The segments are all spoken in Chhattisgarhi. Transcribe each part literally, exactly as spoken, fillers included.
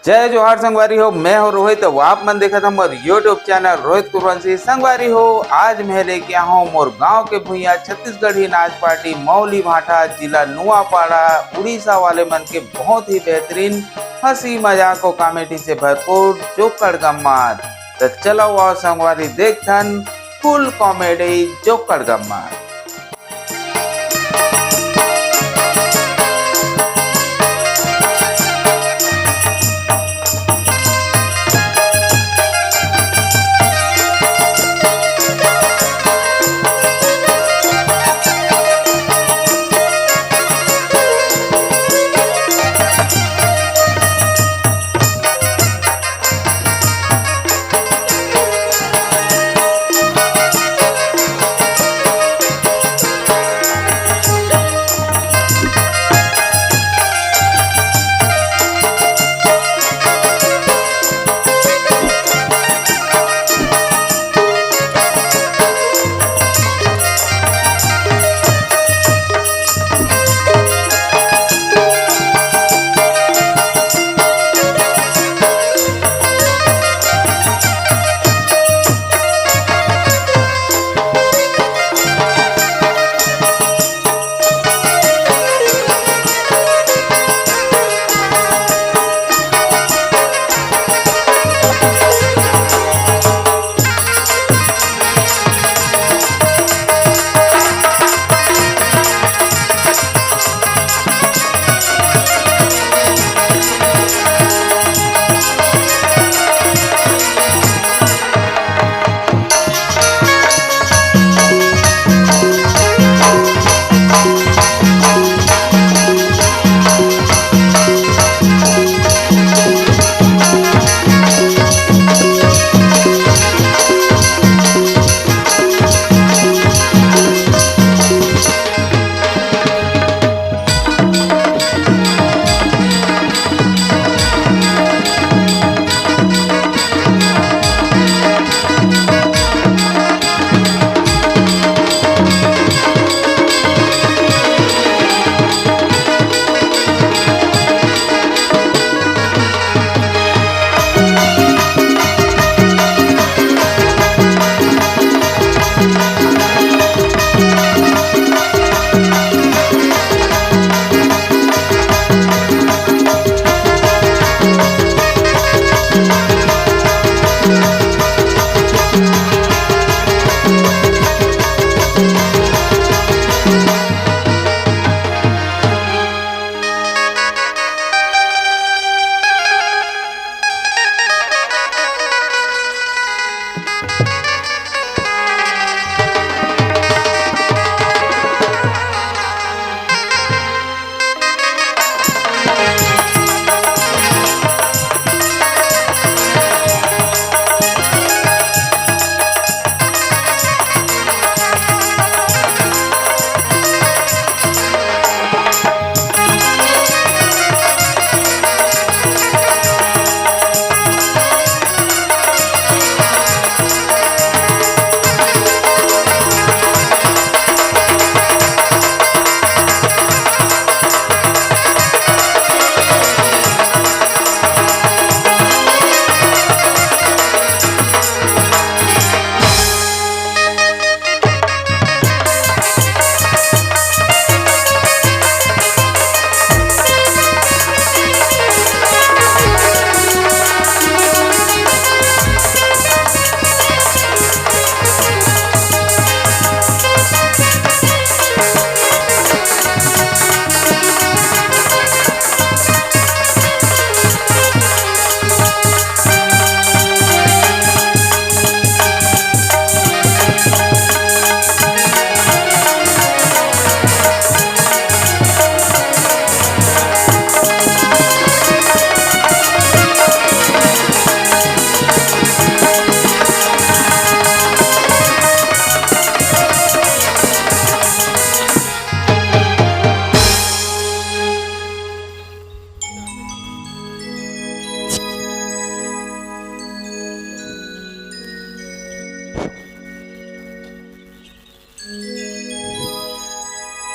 जय जोहार संगवारी हो, मैं हो रोहित। अब आप मन देखत हो मोर YouTube चैनल रोहित कुरवंशी। संगवारी हो, आज मैं लेके आया हूँ मोर गांव के भुइयां छत्तीसगढ़ी नाच पार्टी मौली भाटा, जिला नुआपाड़ा, उड़ीसा वाले मन के बहुत ही बेहतरीन हंसी मजाक और कॉमेडी से भरपूर जोकड़ गम्मत। तो चलो आओ संगवारी, देखथन फुल कॉमेडी जोकड़ गम्मत।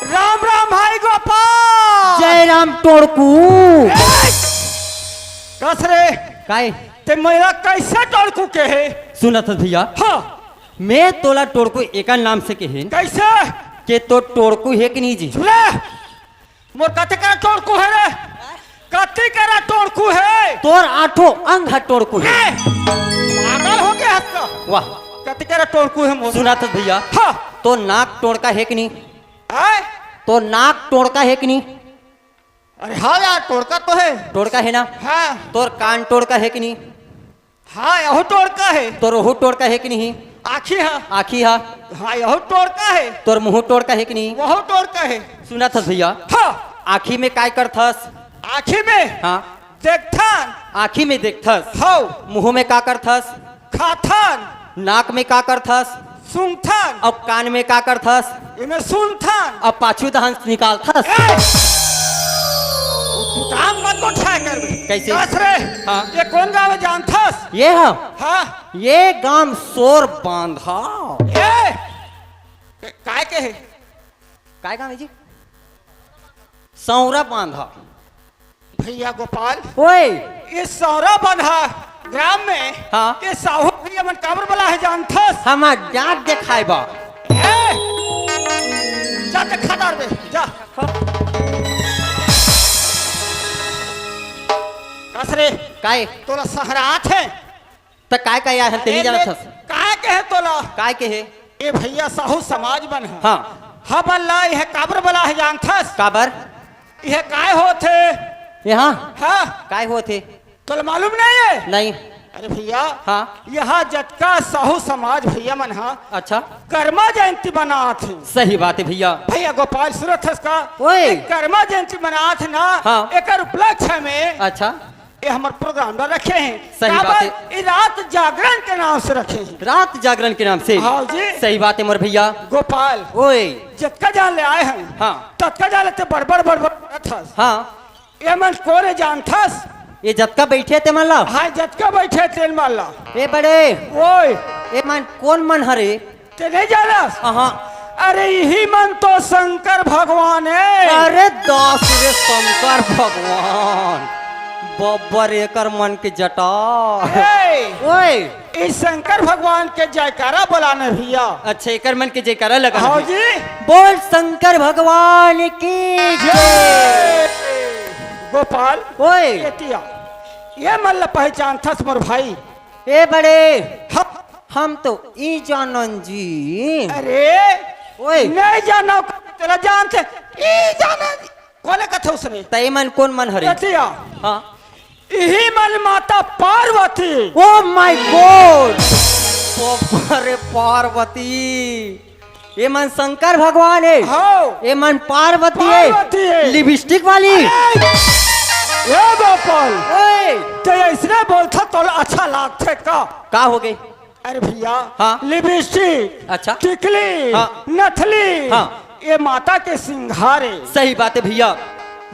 राम राम भाई गोपाल। जय राम टोड़कू। ए! कस रे, काय? ते मोला कैसे टोड़कू कहे? सुनत हस भैया? हाँ। मैं तोला टोड़कू एकर नाम से कहेन। कैसे? के तो टोड़कू हे कि नहीं जी? सुन ले, मोर कति करा टोड़कू हे रे? कति करा टोड़कू हे? तोर आठों अंग ह टोड़कू हे। ए, पागल हो गया हस का? वाह। कति करा टोड़कू हे मोर? सुनत हस भैया? हाँ। तोर नाक टोड़का हे कि नहीं? आय? तोर नाक टोड़का हे कि नहीं? अरे हाँ यार, टोड़का तो हे। टोड़का हे ना? हाँ। तोर कान टोड़का हे कि नहीं? हाँ, यहू टोड़का हे। तोर ओहू टोड़का हे कि नहीं? आँखी हा। आँखी हा। हाँ, यहू टोड़का हे। तोर मुँह टोड़का हे कि नहीं? वहू टोड़का हे। सुनत हस भैया? हाँ। आँखी में काय करथस? आँखी में? हाँ। देखथन। आँखी में देखथस? हौ। मुँह में का करथस? खाथन। नाक में का करथस? सूंघथन। अउ कान में का करथस? एमे सुनथन। अउ पाछू दहन निकालथस। ए! तू काम मत गोठाय करबे। कैसे? कस रे, हाँ। ये कोन गाँव हे जानथस? ये ह? हाँ। ये गाँव सोर बांधा। ए! काय के हे? काय गाँव हे जी? सौरा बांधा। भैया गोपाल, ओए। ये सौरा बांधा ग्राम में हाँ। ये साहू भैया मन काबर बलाहे जानथस? हमर जात देखाय बा। ए! जा ते खदार बे, जा। कस रे, काय? तोला सहरात हे। त काय काय आय हन, तेनी ए, जानत ले, हस? काय कहे तोला? काय कहे? ए भैया, साहू समाज मन ह। हाँ। हमन ला इहे काबर बलाहे जानथस? काबर? इहे काय होथे? यहाँ? हाँ। काय होथे? तोला मालूम नहीं हे? नहीं। अरे भैया, हाँ। यहाँ जतका साहू समाज भैया मन ह, अच्छा। कर्मा जयंती मनात हे। सही बात हे भैया। भैया गोपाल, सुनत हस का? ओए। ए कर्मा जयंती मनात हे ना, हाँ। एकर उपलक्ष्य में अच्छा। ये हमर प्रोग्राम ला रखे हे। सही काबर? बात हे। ये रात जागरण के नाम से रखे हे। रात जागरण के नाम से? हाँ जी। सही बात हे मोर भैया। गोपाल, ओए। जतका जान ले आए हन, हाँ। ततका जान ले ते बड़बड़ बड़बड़ करत हस। हाँ। ये मन कोन हे जानथस? ये जतका बइठे हे ते मन ला? हाँ, जतका बइठे हे ते मन ला। ए बड़े। ओए। ये मन कोन मन हरे? ते नहीं जानस? अहाँ। अरे इही मन तो शंकर भगवान हे। अरे दास रे शंकर भगवान, बब्बर एकर मन के जटा। ए! ओए। इस शंकर भगवान के जयकारा बोलाना भैया। अच्छा, एकर मन के जयकारा लगा हाँ है। जी। बोल शंकर भगवान की जय। जय। गोपाल, ओए। एतिया, ये मन ला पहचानथस मोर भाई? ए बड़े, हाँ। हम तो ई जानन जी। अरे, ओए। नहीं जानो, तेला जानथे, ई जानन जी। कोने कथे उसने? तई मन कोन मन हरे? एतिया। हाँ। इही मन माता पार्वती। Oh my God! बाबा रे पार्वती, ये मन शंकर भगवान हे। हाँ। ये मन पार्वती हे। पार्वती हे। लिपस्टिक वाली। अरे, ए गोपाल, ओए। ते अइसने बोलथा तोला अच्छा लागथे का? का हो गे? अरे भैया, हाँ। लिपस्टिक, अच्छा। टिकली, हाँ। नथली, हाँ। ये माता के सिंगार हे। सही बात हे भैया,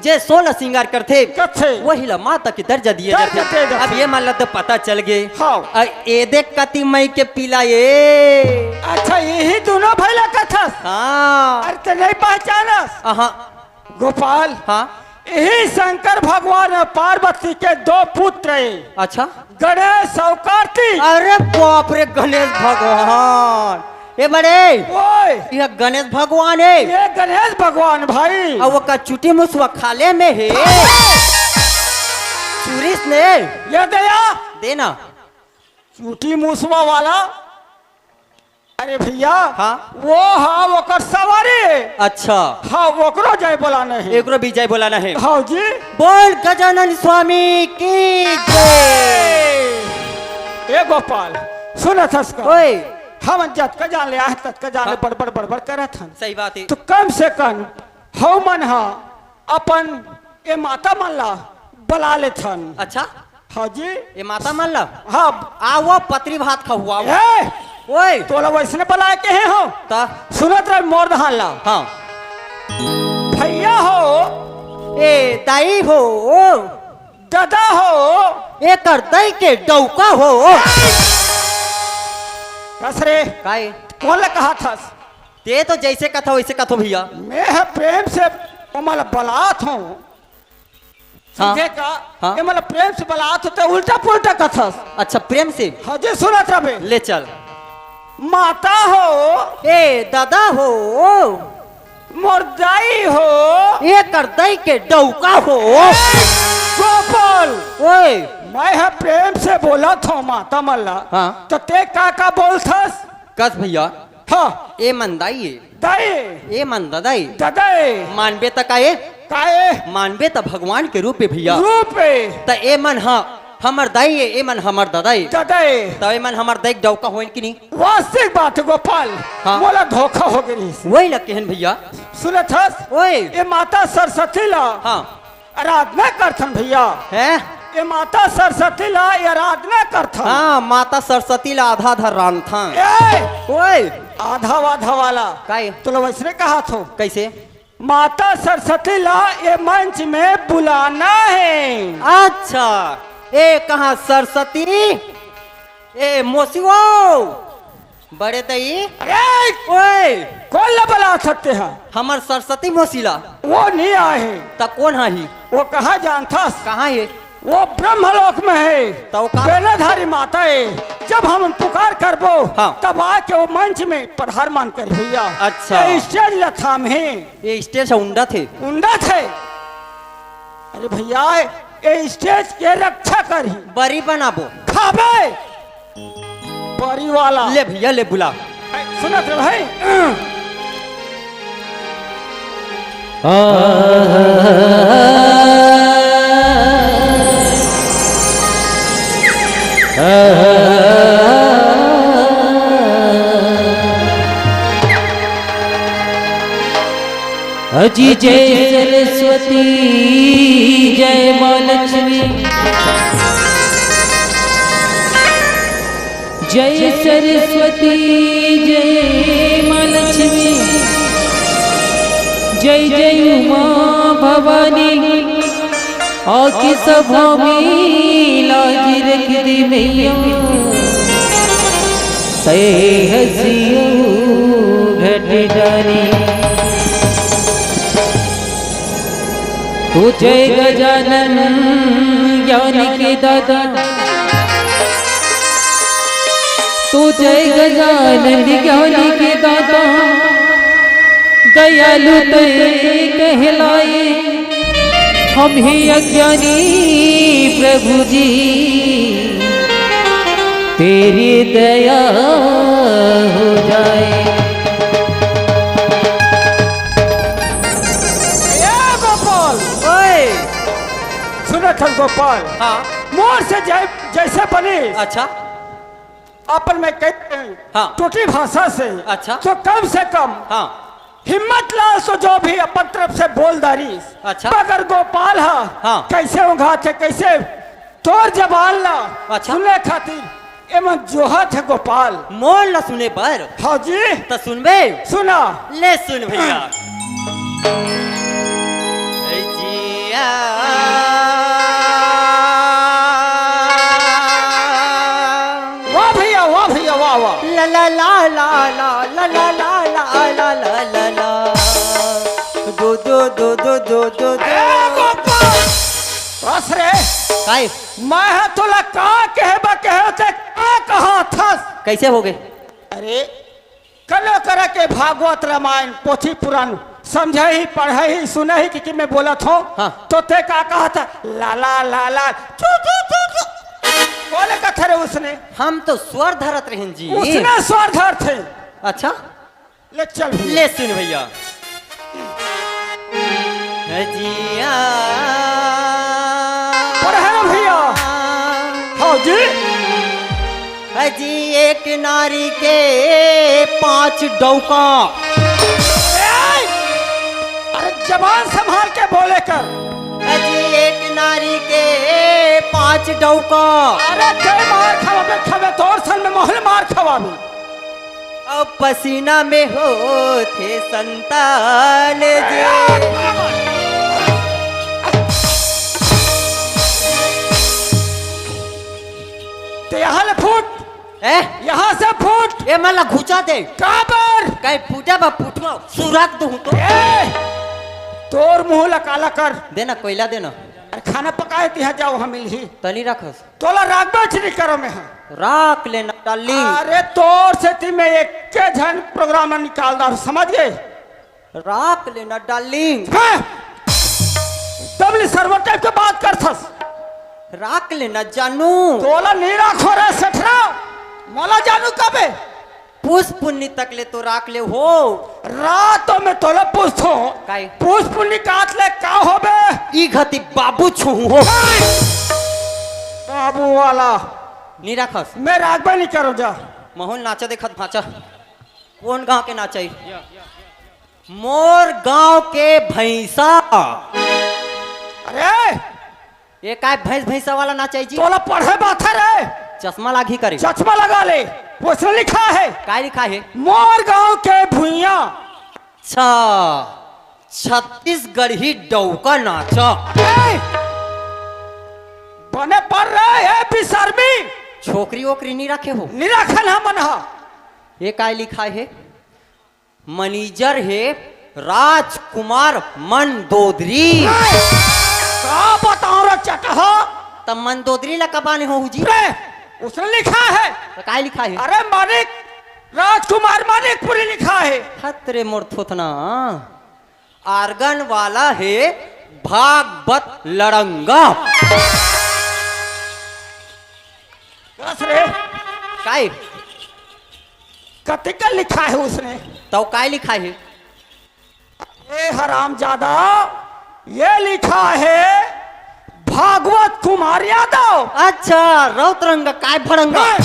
जे सोलह सिंगार करथे, करथे। वही ला माता के दर्जा दिया दर्जा जाथे। दिया जाथे। अब ये मन ला तो पता चल गे। हाँ। अ, ए देख कती मई के पीला ये। अच्छा, यही दोनों भाई ला कथस? हाँ। अरे ते नहीं पहचानस? अहाँ। गोपाल, हाँ। यही शंकर भगवान अउ पार्वती के दो पुत्र हे। अच्छा। गणेश अउ कार्तिक। अरे बाप रे, गणेश भगवान। ए बड़े, ओए। ये गणेश भगवान हे। ये गणेश भगवान भाई। अउ ओकर चुटी मुसवा खाले में हे। चुरिस ने। ये दे या। देना। चुटी मुसवा वाला। अरे भैया, हाँ। वो हा ओकर सवारी। अच्छा। हाँ, ओकरो जय बोलाना हे। एकरो भी जय बोलाना हे। हाँ जी। बोल गजानन स्वामी की जय। ए गोपाल, सुनत हस का? ओए। हमन जतका जान ले आहे, ततका जान ले हाँ। बड़बड़ बड़बड़ करत हन। सही बात हे। तो कम से कम हउ मन हा अपन ए माता मन ला बला लेथन। अच्छा। हाँ जी। ए माता मन ला? हाँ। आ वो पतरी भात खाहू, आ वो। ए! ओए। तोला वइसने बलाय के हे हो? त? सुनत रह मोर दहान ला। हाँ। भैया हो। ए दाई हो। ददा हो। एकर दाई के डौका हो। कस रे। काय? कोन ला कहत हस? ते तो जइसे कथव वइसे कथव भैया। मैं ह प्रेम से ओमन ला बलात हूँ। हाँ। ठीक है का? हाँ। ये मतलब प्रेम से बलात होते उल्टा पुल्टा कथस। अच्छा, प्रेम से? हाँ जी, सुनत रहे। ले चल। माता हो। ए दादा हो। मोर दाई हो। ये कर दाई के डौका हो। गोपाल। ओए। मैं ह प्रेम से बोलत हूँ माता मन ला। हाँ। तो ते का का बोलथस? कस भैया। हाँ। ए मन दाई ए। दाई। ए मन ददा ए। ददा ए। मानबे त का ए? का ए? मानबे त भगवान के रूप ए भैया। रूप ए। त ए मन ह हमर दाई ए, ए मन हमर ददा ए। ददा ए। त ए मन हमर दाई के डौका होइन कि नहीं? वास्तविक बात है गोपाल। हाँ। मोला धोखा हो गई। वही ला केहन भैया। सुनत हस? ओए। ए माता सरस्वती ला। हाँ। आराधना करथन भैया। हैं? ये माता सरस्वती ला ये आराधना करथन। हाँ, माता सरस्वती ला आधा आधा रांधथन। ए! ओए! आधा वाधा वाला। काहे? तोला वैसने कहा थो। कैसे? माता सरस्वती ला ये मंच में बुलाना है। अच्छा, ए कहाँ सरस्वती? ए मोसी वो, बड़े दई। अरे! ओए! कौन ला बला सकते हैं? हमर सरस्वती मोसी ला। वो नहीं आए हैं। त कौन हा ही? वो कहाँ जानथस? कहाँ हे? वो ब्रह्मलोक में है। त वो का? बेलाधारी माता है। जब हम पुकार करबो, हाँ। तब आके वो मंच में पधार मान कर भैया। अच्छा। ये stage ला थाम है। ये stage से उंडा थे। उंडा थे। अरे भैया, ये stage के रक्षा करही। बरी बनाबो। खाबे। बरी वाला। ले भैया, ले बुला। ए, सुनत रहे भाई। अजी जय सरस्वती, जय माँ लक्ष्मी। जय सरस्वती, जय माँ लक्ष्मी, जय जय उमा भवानी। आके सभा में लाज रख दे मैया, तै हसियो घट डारी। तो जय गजानन ज्ञान के दाता, तो जय गजानन ज्ञान के दाता, दयालु तै कहलाए, हम ही अज्ञानी प्रभु जी, तेरी दया हो जाए। ए गोपाल, ओए। सुनत हस गोपाल, हाँ। मोर से जय-, जैसे बने। अच्छा। अपन में कहते हैं, हाँ। टूटी भाषा से, अच्छा। तो कम से कम हाँ। हिम्मत ला, सो जो भी अपन तरफ से बोल डारी। अच्छा। मगर गोपाल हा, हाँ। कैसे उघात है, कैसे तोर जबान ला अच्छा। सुने खातिर एमन जोहत है गोपाल। मोर ला सुने बर? हाँ जी। त सुनबे? सुना। ले सुन भैया। ए जिया। वाह भैया, वाह भैया, वाह, वाह। ला ला ला ला ला ला ला ला ला ला ला ला ला। दो दो दो दो दो दो दो। ए गोपाल। बस रे। काय? मैं ह तोला का कहे बर कहे हों, ते का कहा थस? कैसे हो गए? अरे, कलो करा के भागवत रामायण, पोथी पुराण समझे ही, पढ़े ही, सुने ही कि, कि मैं बोलत हों, हाँ। तो ते का कहा था? ला, ला, ला, ला, चू, चू, चू, चू। बोले कथरे उसने। हम तो स्वर धरत रहेन जी। उसने स्वर धरथे। अच्छा? ले चल भैया। ले सुन भैया। जिया। पर है ना भैया? हाँ जी। अजी एक नारी के पांच डौका। ए! अरे जबान संभाल के बोले कर। अजी एक नारी के पांच डौका। अरे जय मार खवाबे, खबे तोर सन में मोहल मार खवाबे। अब पसीना में होथे संतान जे। ते यहाँ ले फूट। ए? यहाँ से फूट। ए, मन ला घुचा दे। काबर? कहीं फूटे बा फुटवा, सुराख दूँ तो। ए, तोर मुंह ला काला कर। देना, कोयला देना। अरे खाना पकाए तिहा जाओ, हम मिलही। तनी रखस। तोला राखबे च नहीं करो मैं, हाँ। राख लेना डार्लिंग। अरे तोर सेती मैं एक के झन प्रोग्राम निकाल दार, समझ गए? राख लेना डार्लिंग। हाँ। तबली सर्व टाइप के बात करथस। राख लेना जानू। तोला नहीं राखो रे सेठरा, मोला जानू कबे? पुस पुन्नी तक ले तो राख ले हो। रात में तोला पूछथो। काय? पुस पुन्नी काट ले का होबे? ई घती बाबू छुहू हो। बाबू वाला। नी राखस। मैं राखबे नहीं करो जा। महूं ल नाचा देखत भांचा। कौन गांव के नाचा हे? मोर गांव के भैंसा। अरे! ये काय भैंस भैंसा वाला नाचा हे जी? तोला पढ़े बात हे रे। चश्मा लागी करे। चश्मा लगा ले। उसने लिखा है। काय लिखा है? मोर गांव के भुइया। अच्छा, छत्तीसगढ़ी डौका नाचा। ए! बने पढ़ रहे हैं बेशर्मी। छोकरी ओकरी नहीं रखे हो? नहीं रखन हमन हा। ये काय लिखा है? मैनेजर हे राजकुमार मंदोदरी। का बताओ रे चटहा? त मंदोदरी ला कबाने हो जी? रे, उसने लिखा है। त काय लिखा है? अरे मानिक, राजकुमार मानिकपुरी लिखा है। हत रे मोर थोथना, आर्गन वाला हे भागवत लड़ंगा। बस रे। काय? कतिका लिखा है उसने? तौ काय लिखा है? ए हरामजादा, ये लिखा है भागवत कुमार यादव। अच्छा, रौत रंग काय भड़ंगा? ए!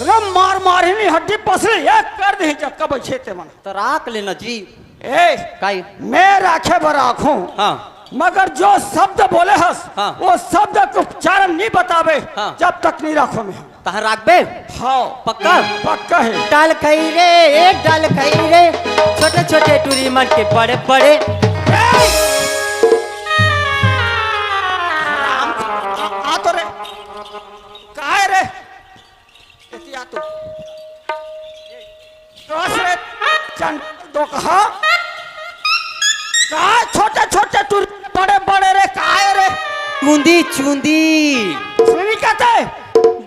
रे मार मार ही नहीं हड्डी पसली एक कर दे जक्का बछे ते मन। त राख लेना जी। ए, काय? मैं राखे बर राखूं। हाँ। मगर जो शब्द बोले हस, हाँ। वो शब्द के उच्चारण नहीं बतावे, हाँ। जब तक नहीं राखो मैं। तहां राखबे? हाँ। पक्का? पक्का है। डाल खई रे, ए डाल खई रे, छोटे छोटे टूरी मन के बड़े बड़े। ए! राम, आ, आ तो रे। काय रे? एती आ तो। कस रे, चंद दोकहा। का छोटे छोटे टूरी बड़े बड़े रे, काय रे? चूंदी, चूंदी। सुनी कहते?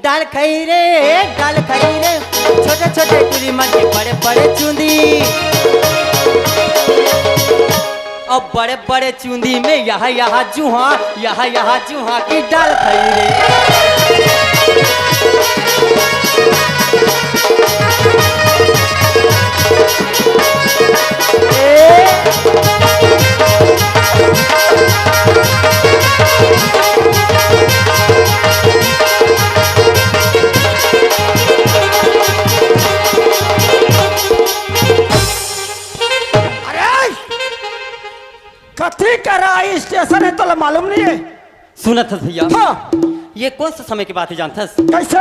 डाल खई रे, डाल खई रे, छोटे छोटे टूरी मन के बड़े बड़े चूंदी। अब बड़े बड़े चूंदी में यहा यहा जूहा, यहा यहा जूहा की डाल खई रे। अरे! कथी करा स्टेशन है, तोला मालूम नहीं है? सुनत हस भैया? हाँ। ये कौन सा समय की बात है जानथस? कैसे?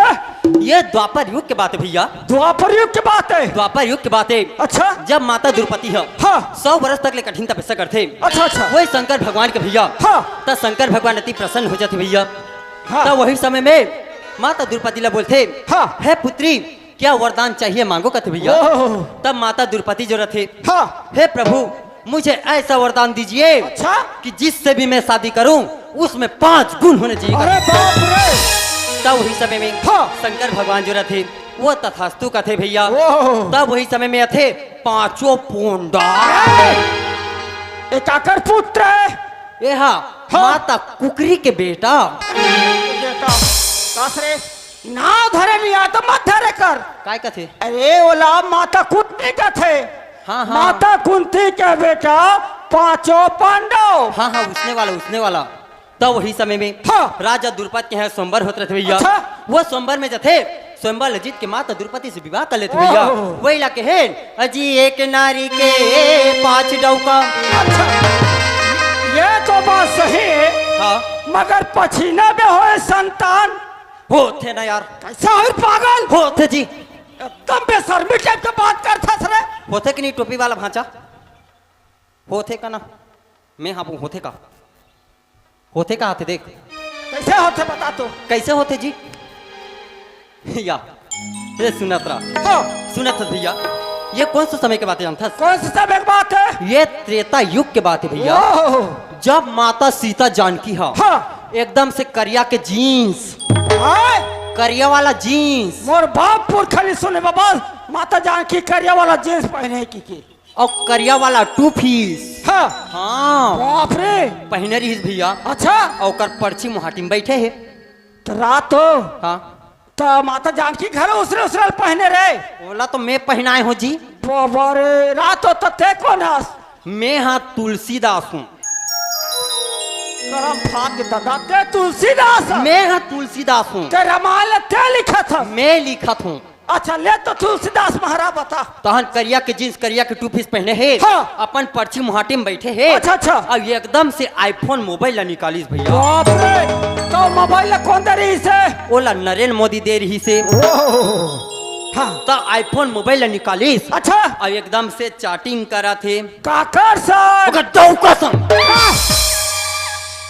ये द्वापर युग के बात है भैया। द्वापर युग के बात है? द्वापर युग के बात है। अच्छा। जब माता द्रौपदी ह हाँ। सौ बरस तक ले कठिन तपस्या करथे। अच्छा, अच्छा। वही शंकर भगवान के भैया। हाँ। त शंकर भगवान अति प्रसन्न हो जाथे भैया। हाँ। त वही समय में माता द्रौपदी ला बोलथे, हाँ। हे पुत्री, क्या वरदान चाहिए मांगो कथे भैया। ओह। तब माता द्रौपदी जो रथे, हाँ। हे प्रभु, मुझे ऐसा वरदान दीजिए अच्छा। कि जिससे भी मैं शादी करूं, उसमें पांच गुण होने चाहिए। अरे बाप रे। तब वही समय में हाँ। शंकर भगवान जो रथे, वो तथास्तु कथे भैया। ओह। तब वही समय में अथे पांचों पोंडा। ए, ए काकर पुत्र है? ए हा, हाँ। माता कुकरी के बेटा। बेटा, कस रे? नाव धरे नहीं आ तो मत धरे कर। काय कथे? अरे ओला माता कुंती कथे। हाँ, हाँ। माता कुंती के बेटा पांचों पांडव। हाँ, हाँ, उसने वाला, उसने वाला। तब वही समय में हाँ। राजा द्रुपद के यहाँ स्वयंवर होत रथे भैया। अच्छा। वो स्वयंवर में जथे, स्वयंवर ल जीत के माता द्रौपदी से विवाह कर लेथे भैया। ओह। वही ला कहे, अजी एक नारी के पांच डौका। अच्छा, ये तो बात सही है, हाँ। मगर पछीना में होए संतान होथे ना यार। कैसा है पागल? होथे जी। एकदम बेशर्मी टाइप के बात करथस रे। होथे कि नहीं टोपी वाला भांचा? होथे का ना? मैं हाँ होथे का? होथे का हाथे देख। कैसे होथे बता तो? कैसे होथे जी? या, ये सुनत रहा। हाँ। सुनत हस भैया, ये कौन सा समय के बात है जानथस? कौन सा समय के बात है? ये त्रेता युग के बात है भैया। ओह। जब माता सीता जानकी ह हाँ। एकदम से करिया के जींस, हाय। करिया वाला जींस। मोर बाप पुरखा ले सुने बाबा, माता जानकी करिया वाला जींस पहने हे कि के। अउ करिया वाला टू पीस। हाँ। हाँ। बाप रे। पहने रहिस भैया। अच्छा। अउ ओकर परछी मुहाटी में बैठे हे। त रात हो। हाँ। त माता जानकी घलो उसरे उसरे ल पहने रहे। ओला तो मैं पहनाए हों जी। बाबा रे, रात हो त ते कोन हस? मैं हा तुलसीदास हूँ। करम भाग दादा, ते तुलसीदास हस? मैं हा तुलसीदास हूँ। ते रामायण ल ते लिखत हस? मैं लिखत हूँ। अच्छा, ले तो तुलसीदास महाराज बता। तहन करिया के जींस, करिया के टू पीस पहने हे, हाँ। अपन परछी मुहाटी में बैठे हे। अच्छा, अच्छा। अउ एकदम से iPhone मोबाइल ला निकालिस भैया। बाप रे, त मोबाइल ला कोन दे रहिस हे? ओला नरेंद्र मोदी दे रहिस हे। ओहो। हाँ। त iPhone मोबाइल ला निकालिस। अच्छा। अउ एकदम से चैटिंग करत हे। काकर संग? ओकर डौका संग। हाँ।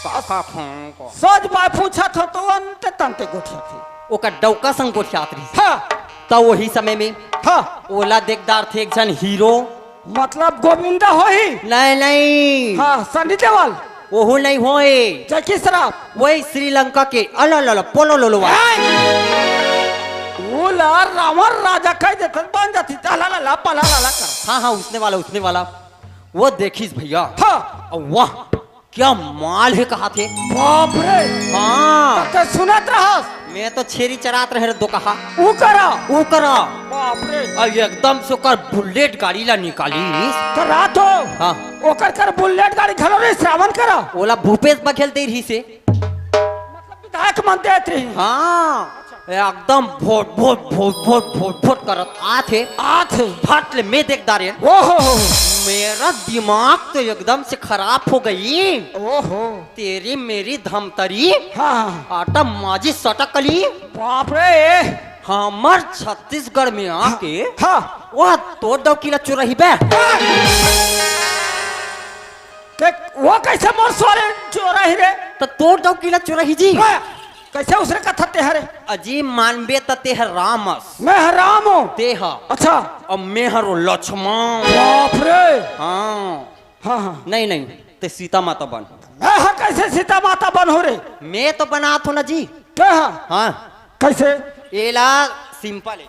काका खों को। सोच बाय पूछत हो त अंते तंते गोठियाथे। ओकर डौका संग गोठियात रहिस। हाँ। त ओही समय में हाँ। ओला देख डारथे एक झन हीरो। मतलब गोविंदा होही? नहीं, नहीं। हाँ, सनी देओल। ओहू नहीं होय। जैकी श्रॉफ। वही श्रीलंका के अला ला ला पोलो लो लो वा। ए! ओला रावण राजा कह देथन, बन जाती, अला ला ला, पला ला ला कर। हाँ, हाँ, उसने वाला, उसने वाला। वो देखिस भैया। हाँ। अउ वाह, क्या माल हे कहाथे। बाप रे। हाँ। त ते सुनत रहस? मैं तो छेरी चरात रहे रे दोकहा। ऊ करा। ऊ करा। बाप रे। अउ एकदम से ओकर बुलेट गाड़ी ला निकालिस। त रात हो। हाँ। ओकर कर बुलेट गाड़ी घलो रहिस रावण करा। ओला भूपेश बघेल दे रहिस हे। मतलब विधायक मन देत रहिस। हाँ। एकदम vote, vote, vote, vote, vote, vote करत आथे। आथे। फट ले मैं देख डारेंव। ओहो हो। मेरा दिमाग तो एकदम से खराब हो गई। ओहो। तेरी मेरी धमतरी। हाँ। आटा माजी सटकली। बाप रे। हमर छत्तीसगढ़ में आके हाँ। वो तोर डौकी ला चुराही बे। ते वो कैसे मोर सोरे चोराही रे? त तोर डौकी ला चुराही जी। हाँ। कैसे उसरे कथा ते हरे? अजी मानबे त ते ह राम अस। मैं ह राम हूँ। ते ह। अच्छा। अब मैं हरो लक्ष्मण। बाप रे। हाँ। हाँ, हाँ। नहीं, नहीं, ते सीता माता बन। मैं ह कैसे सीता माता बन हो रे? मैं तो बनात हूँ ना जी। ते ह? हाँ। कैसे? एला सिंपल है।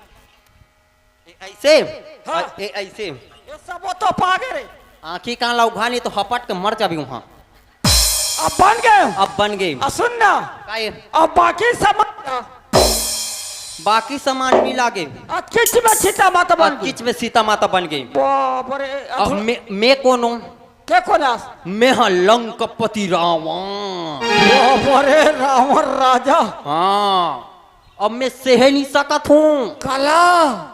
ए ऐसे, हाँ। ए ऐसे। ये सब वो तो पागे रे। आँखी कान ला उघार नहीं तो हपट के मर जाबे उहाँ। अब बन गए। अब बन गए। आ सुन ना। का ये? अब बाकी सामान। बाकी सामान मिला गे। आ किच में सीता माता बन आ गई। किच में सीता माता बन गई। बाप रे, अब अब मैं, मैं कौन हूँ? के कौन हस? मैं हाँ लंकपति रावण। बाप रे, रावण राजा। हाँ। अब मैं सेहे नहीं सकत हूँ। काला।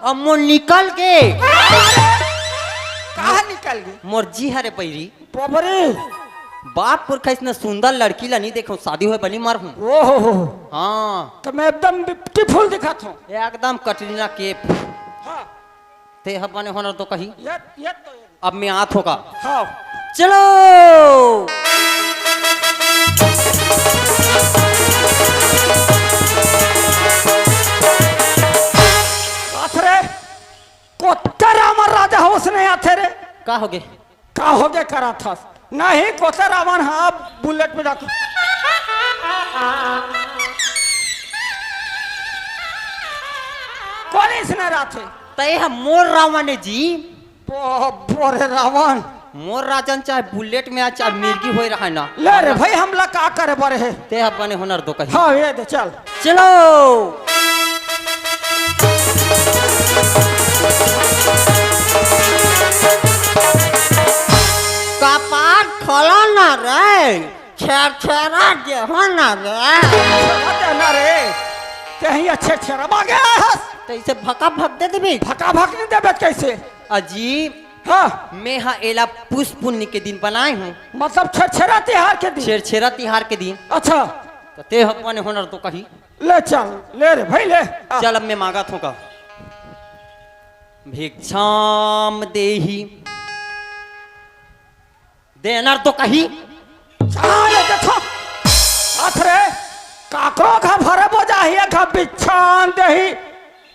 अब मोर निकल गे। कहाँ निकल गे? मोर जी हरे पैरी। बाप रे। बाप पुरखा इसने सुंदर लड़की ला नहीं देखो, शादी होए बनी मर हूँ। ओहो। हाँ। त मैं एकदम ब्यूटीफुल दिखत हूँ। एकदम कटरीना कैफ। हाँ। ते ह बने होना तो कही। ये, ये तो ये। अब मैं आत होगा। हाँ। चलो। आत रे, कोत्ता रावण राजा हो, उसने आथे रे। का हो गे? का हो गे करा थस? नहीं, कोत्ता रावण, हाँ, बुलेट में जाके। कौन इसने राथे? त ये ह मोर रावण है जी। बो-, बोरे रावण। मोर राजन चाहे बुलेट में आ, चाहे मिर्गी होए रहा ना। ले रे भाई, हमला का करे बर हे? ते ह बने होना तो कही। हाँ, ये दे, चल। चलो। कपार खोलो ना रे, छेरछेरा जे हो ना रे। छेरछेरा जे ना रे, कहीं अच्छे छेरा मांगे हस। तो इसे भका भक दे देबी। भका भक नहीं देबे कैसे? अजी, हाँ। मैं हा एला पुस पुन्नी के दिन बनाए हूँ। मतलब छेरछेरा तिहार के दिन? छेरछेरा तिहार के दिन। अच्छा। तो ते ह बने होना तो कही। ले चल, ले रे भाई, ले। आ। चल, अब मैं मांगत हूँ का। भिक्षाम देही। देना तो कही। चल, देखो। अथ रे, काकरो घर भरे बोजा ही, घर भिक्षाम देही।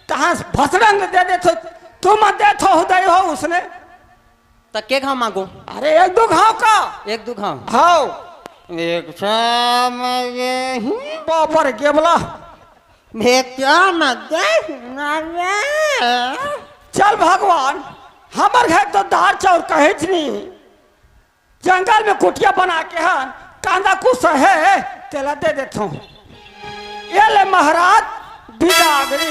तहाँ भसड़न दे दे तो, तुम दे तो उदय हो उसने। त के घांव मांगो? अरे, एक दू घांव का? एक दू घांव। हाव। एक छा मगे ही। बापर गेबला। भेचा मगे मारे। चल भगवान, हमर घर तो दार चाउर कहेच नहीं। जंगल में कुटिया बना के हन, कांदा कुस हे, तेला दे देथों। ये ले महाराज, बिदागरी।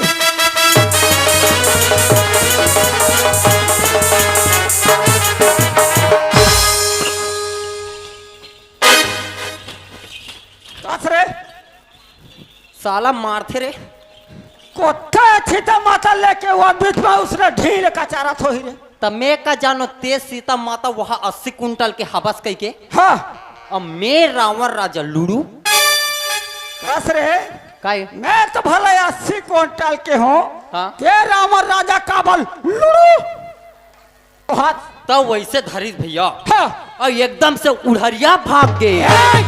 कस रे? साला मारथे रे। कोत्था सीता माता लेके वो बीच में उसने ढील कचारत होही रे। त मैं का जानो ते सीता माता वहाँ अस्सी कुंटल के हबस कहिके। हाँ। अब मैं रावण राजा लुड़ू। कस रे? काय? मैं तो भला अस्सी कुंटल के हूँ। हाँ। ते रावण राजा काबर लुड़ू? हाथ। तब वैसे धरिस भैया। हाँ। अउ एकदम से उढ़रिया भाग गे। ए!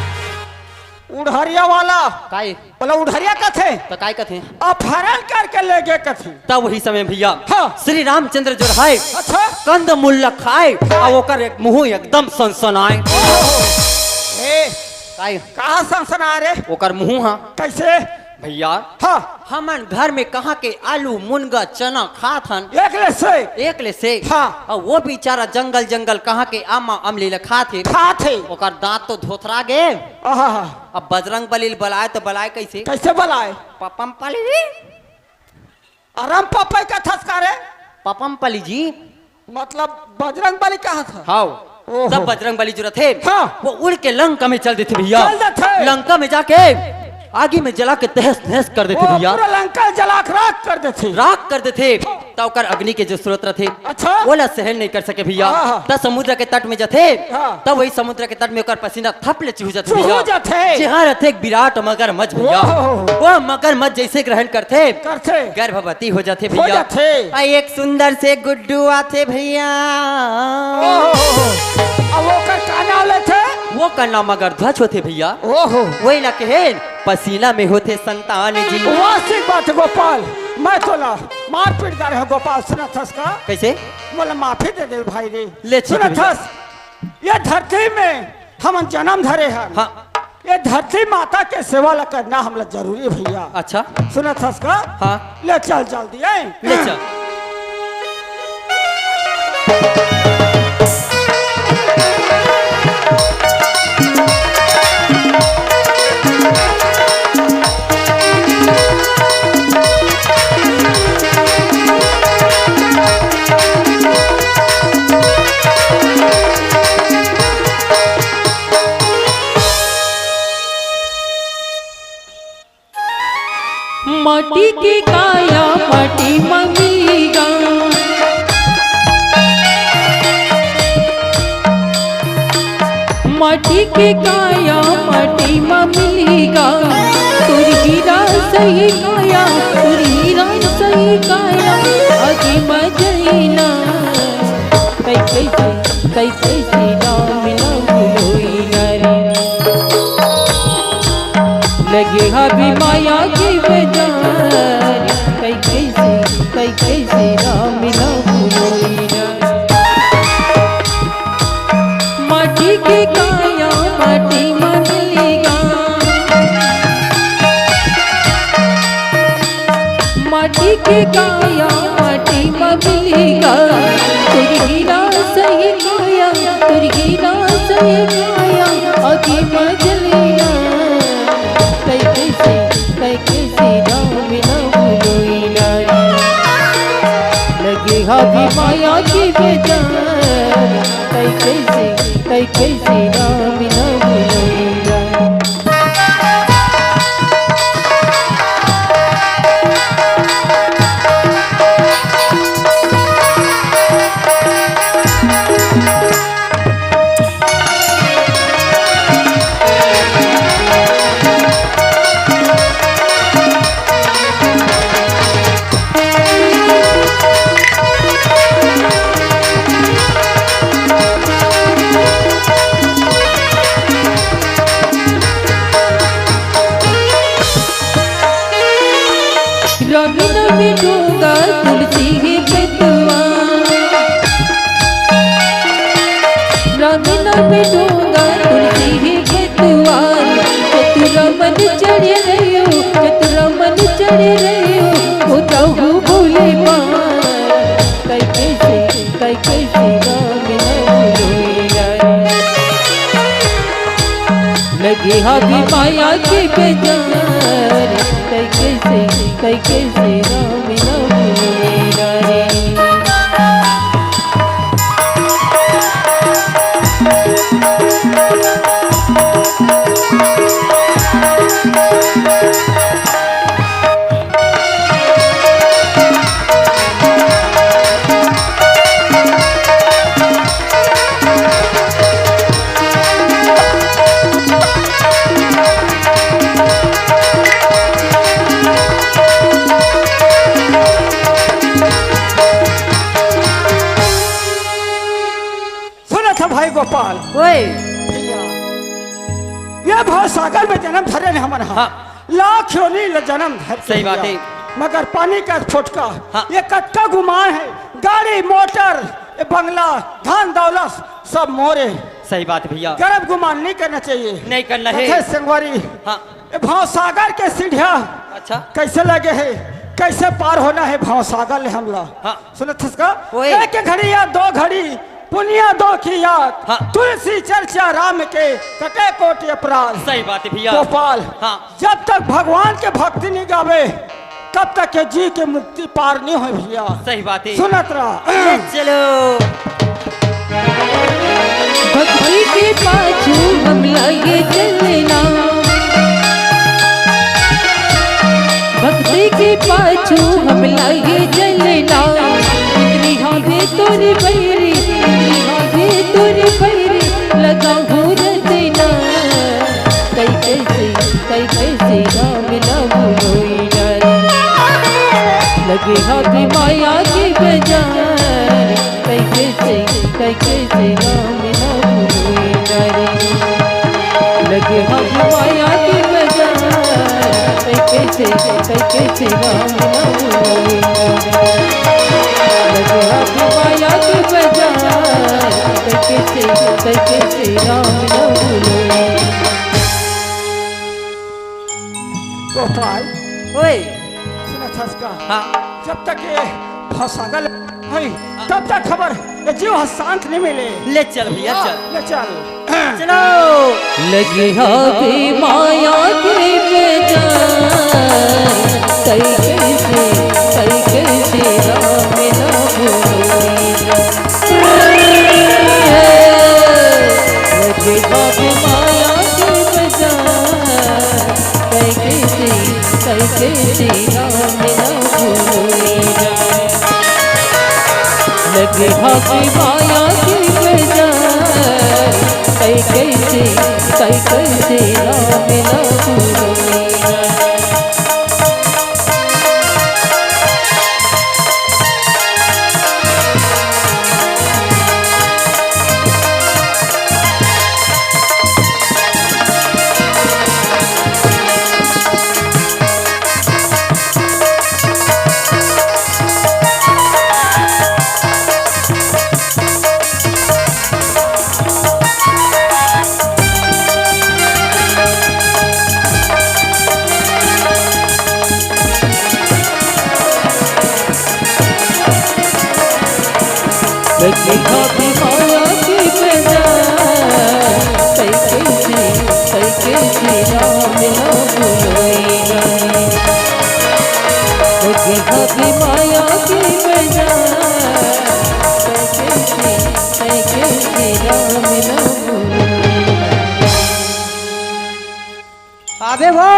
उढ़रिया वाला। काय? बोला उढ़रिया कथे? त काय कथे? अपहरण करके ले गे कथे। तब वही समय भैया। हाँ। श्री रामचंद्र जो रहाय। अच्छा। कंद मूल खाय। हाँ। अउ ओकर एक मुंह एकदम सनसनाय। ओहो। ए। काय? कहाँ सनसनाय रे? ओकर मुंह हा। कैसे? भैया, हाँ। हमन घर में कहाँ के आलू, मुनगा, चना खात हन। एक ले से। एक ले से। हाँ। अउ वो बेचारा जंगल जंगल कहाँ के आमा अमली ल खात हे। खात हे। ओकर दांत तो धोथरा गे। आहा। अब बजरंग बली ल बलाय त बलाय कैसे? कैसे बलाय? पपम पली जी। अरम पपई कथस का रे? पपम पली जी। मतलब बजरंग बली कहा था? हाव। ओहो। तब बजरंग बली जो रथे, हाँ। वो उड़ के लंका में चल देथे भैया। चल देथे। लंका में जाके आगी में जला के तहस नहस कर देथे ओ, भैया। पूरा लंका जला के राख कर देथे। राख कर देथे। त ओकर अग्नि के जो स्रोत रथे, अच्छा। ओला सहन नहीं कर सके भैया। हाँ, हाँ। त समुद्र के तट में जाथे, हाँ। तब वही समुद्र के तट में ओकर पसीना थप ले चूह जाथे चूह भैया। जाथे। जिहाँ रथे एक विराट मगरमच्छ भैया। ओहो। वो मगरमच्छ जैसे ग्रहण करथे, करथे। गर्भवती हो जाथे हो भैया। जाथे। आ, एक सुंदर से गुड्डू आथे भैया। ओहो। अब ओकर का नाम लेथे? वो का नाम मगरध्वज होथे भैया। ओहो। वही ला कहेन, पसीना में होथे संतान जी। वाह, सिख बात गोपाल, मैं तोला मारपीट करे हूँ गोपाल, सुनत हस का? कैसे? मोला माफी दे दे भाई रे। ले, ठीक है सुनत भैया। हस, ये धरती में हमन जन्म धरे हन। हाँ। ये धरती माता के सेवा ला करना हमला जरूरी हे भैया। अच्छा। सुनत हस का? हाँ। ले चल जल्दी, ए? ले चल। माटी के काया माटी म मिली गा। माटी के काया माटी म मिली गा। तोर हीरा सही काया, तोर हीरा सही काया, आगी म जली ना। कई कइसे, कई कइसे राम नाम होई ना रे। लगे हावी माया के बजार, कई कइसे, कई कइसे राम नाम होई ना। माटी के काया माटी म मिली गा। माटी के काया माटी म मिली गा। तोर हीरा सही काया, तोर हीरा सही काया, आगी म जली ना। कई कइसे, कई कइसे राम नाम होई ना रे। लगे हावी माया के बजार, कई कइसे, कई कइसे राम नाम होई ना। रंग रंग डोंगा तुलसी के खेतवा। डोंगा तुलसी ही खेतवार, चतुरा मन चढ़े रहियो, चतुरा मन चढ़े रहियो, ओ तहु भूले पार। कई कैसे, कई कैसे राम न भूलोई राय। लगे हाथ माया के बाजार, कई कैसे, कई कैसे राम न भूलोई राय। सुनत ह भाई गोपाल। ओए। भैया, ये भव सागर में जन्म धरे ने हमन ह। हाँ। लाख योनि ले जन्म धर के सही बात भैया। है। मगर पानी का फोटका, हाँ। ये कतका गुमान हे, गाड़ी, मोटर, ये बंगला, धन दौलत सब मोरे। सही बात भैया। गर्व गुमान नहीं करना चाहिए। नहीं करना है। कथे संगवारी, हाँ। ये भव सागर के सीढ़िया अच्छा। कैसे लगे हे, कैसे पार होना हे भव सागर ले हमला। हाँ। सुनत हस का? ओए। एक घड़ी या दो घड़ी पुनिया दो की याद, हाँ। तुलसी चर्चा राम के, कटे कोटि अपराध। सही बात है भैया। गोपाल, हाँ। जब तक भगवान के भक्ति नहीं गावे, तब तक के जी के मुक्ति पार नहीं होय भैया। सही बात है। सुनत रहा। ले चलो। भक्ति के पाछू हम लागे चलना, भक्ति के पाछू हम लागे चलना। इंद्री हावे तोरे बैरी, इंद्री हावे तोरे बैरी, लगा हो रटना। कई कैसे, कई कैसे राम नाम होई जाए। लगे हाथ माया के बाजार, कई कैसे, कई कैसे राम नाम होई जाए। लगे हाथ माया के बाजार, कई कैसे, कई कैसे राम नाम होई जाए। लगे हाथ माया के बाजार, कई कैसे, कई कैसे राम नाम होई। गोपाल, ओए। सुनत हस का? हाँ। जब तक ये भवसागर है, हाँ। तब तक हमर ये जीव ह शांत नहीं मिले। ले चल भैया, हाँ, चल। ले चल। चलो। लगे हाथ माया के बाजार, कई कैसे, कई कैसे राम नाम होई। लगे हाथ माया के बाजार, कई कैसे, कई कैसे राम नाम होई। लगे हाथ माया के बाजार, कई कैसे, कई कैसे राम नाम होई। लगे हाथ माया के बाजार, कई कैसे, कई कैसे राम नाम होई। लगे हाथ माया के बाजार, कई कैसे, कई कैसे राम नाम होई। आबे वो।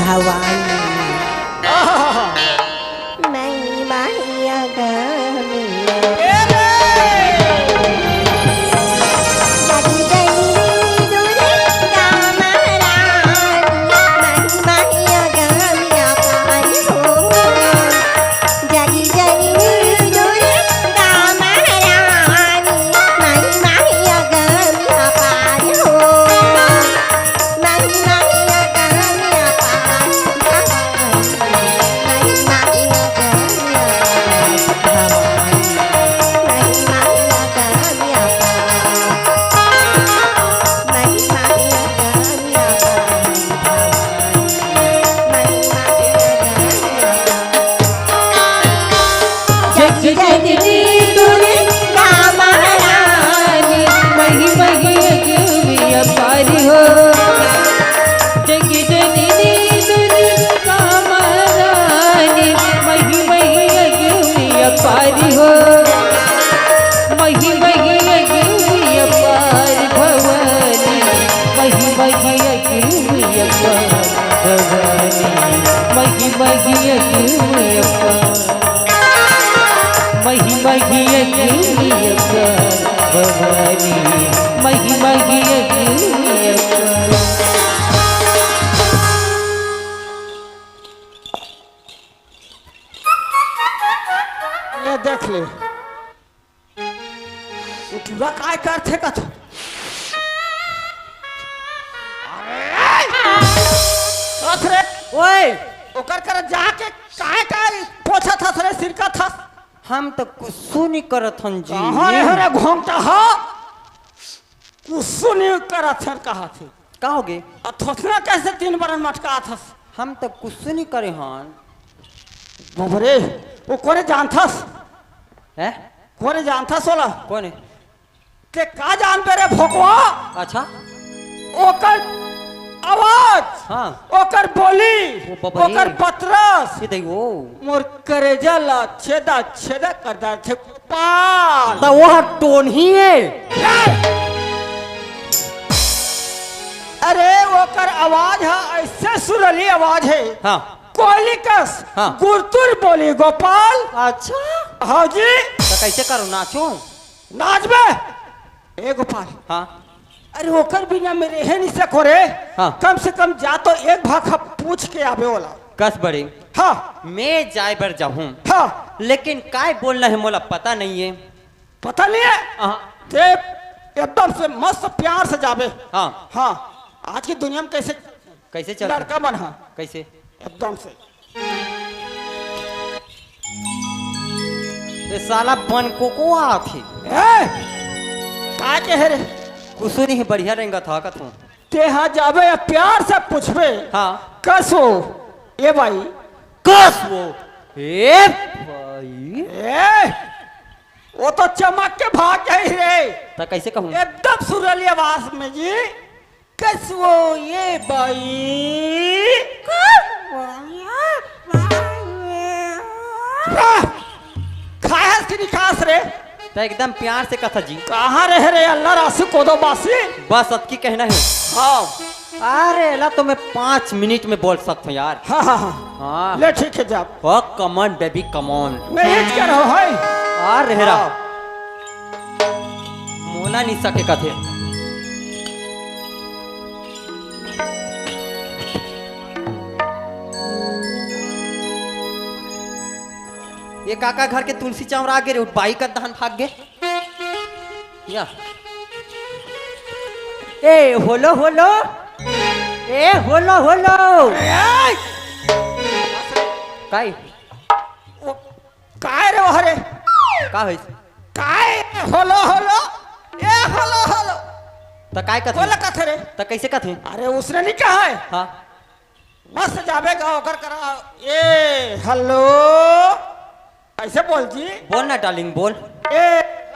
भवानी। महिमा ही अगम्य। जगी जनी दुर्गा महारानी, महिमा ही अगम्य अपार हो। जगी जनी दुर्गा महारानी, महिमा ही अगम्य अपार हो। जग जननी दुर्गा महारानी, महिमा ही अगम्य अपार हो। जग जननी दुर्गा महारानी, महिमा ही अगम्य अपार हो। महिमा ही अगम्य अपार भवानी, महिमा ही अगम्य अपार भवानी, महिमा ही अगम्य अपार। महिमा ही अगम्य अपार भवानी, महिमा ही अगम्य अपार। ये देख ले, ये टूरा काय करथे कथे? अरे! अथरे! ओए! ओकर कर जाके काय काय पोछत हस रे, सिरकत हस? हम तो कुछु नहीं करत हन जी। कहाँ रे हरे घोंगटा हा? कुछु नहीं करत हन कहा थे। का हो गे? अथोसना कैसे तीन बरन मटका अथस? हम तो कुछु नहीं करे हन। बाबरे, वो कोने जानथस? हैं? कोने जानथस ओला? कोने? ते का जानबे रे भोकवा? अच्छा। ओकर आवाज, हाँ। ओकर बोली, ओ बाबा रे। ओकर पतरस, ये देखो। मोर करेजा ला छेदा छेदा कर डारथे गोपाल। त वो ह टोनही है। अरे ओकर आवाज ह ऐसे सुरीली आवाज है। हाँ। कोयली कस हाँ। गुरतुर बोली गोपाल। अच्छा। हाँ जी। त कैसे करो, नाचो? नाचबे? ए गोपाल। हाँ। अरे ओकर बिना में रहे नहीं सको रे। हाँ। कम से कम जा तो एक भाखा पूछ के आबे ओला। कस बड़े। हाँ। मैं जाए बर जाहूँ। हाँ। लेकिन काय बोलना है मोला पता नहीं है। पता नहीं है? हाँ। ते एकदम से मस्त प्यार से जाबे। हाँ। हाँ। आज की दुनिया में कैसे कैसे चलता? लड़का मन हाँ। कैसे? एकदम से। ये साला बन को को आथे। ए! का के हे रे? कुछु नहीं, बढ़िया रेंगत हा कथों। ते हा जाबे या प्यार से पूछबे। हाँ। कस हो? ए भाई। कस हो? ए भाई। ए! वो तो चमक के भाग गई रे। त कैसे कहूँ? एकदम सुरीली आवाज में जी। कस हो ए बाई? वाह! खाए हस कि नहीं खास रे? त एकदम प्यार से कथा जी। कहाँ रहे रे अल्लाह रासु कोदो बासी? बस अतकी कहना है। हाँ। अरे एला तो मैं पाँच मिनट में बोल सकता हूँ यार। हाँ, हाँ, हाँ। हाँ। ले ठीक है जा। Oh, come on baby, come on। मैं हिच कर रहा हूँ, हाय। आ रहे रहा। हाँ। मोला नहीं सके कथे। ये काका घर के तुलसी चौरा आगे रे, बाई का धान भाग गे। या। ए, होलो, होलो। ए, होलो, होलो। ए! काई? ओ, काय रे वह रे? का होइस? काय होलो होलो? ए होलो होलो। त काय कथे? बोला कथे रे? त कैसे कथे? अरे उसने नहीं कहा है। हाँ। मस्त जाबे गा ओकर करा। ए हेलो। ऐसे बोल जी। बोल ना डार्लिंग बोल। ए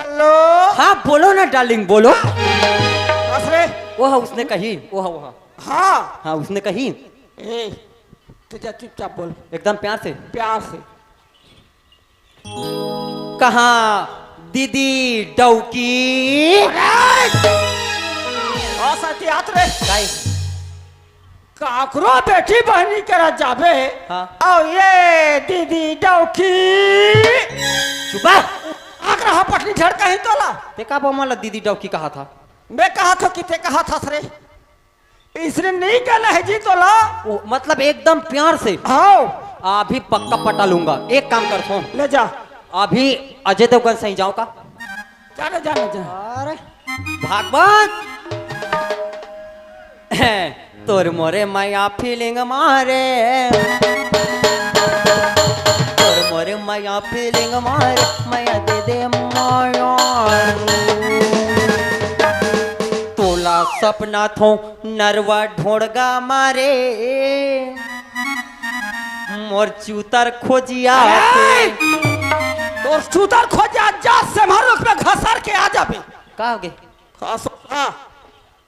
हेलो। हाँ बोलो ना डार्लिंग बोलो। बस रे। वो हा उसने कही, वो हा, वो हा। हाँ। हाँ उसने कही। ए तू जा चुपचाप बोल। एकदम प्यार से। प्यार से। कहाँ दीदी डौकी? अरे! आ साथी हाथ रे। काय? काकरो बेटी बहिनी करा जाबे। हाँ। अउ ये दीदी डौकी। चुपा। आगरा पटनी झड़का ही तोला। ते का बमला दीदी डौकी कहा था? मैं कहा था कि ते कहा था रे। इसने नहीं कहना है जी तोला। ओ, मतलब एकदम प्यार से। हाँ। अभी पक्का पटा लूंगा। एक काम करता हूँ। ले जा। अभी अजय देवगन सही जाओ का? जाना, जाना, जाना। अरे, भागवत। तोर मोरे मया feeling मारे। तोर मोरे मया feeling मारे। मया दे दे मया। तोला सपना थो नरवा ढोड़गा मारे। मोर चूतर खोजिया के। तोर चूतर खोजिया जा से मारो पे घसर के आ जाबे। का होगे? कस, हाँ।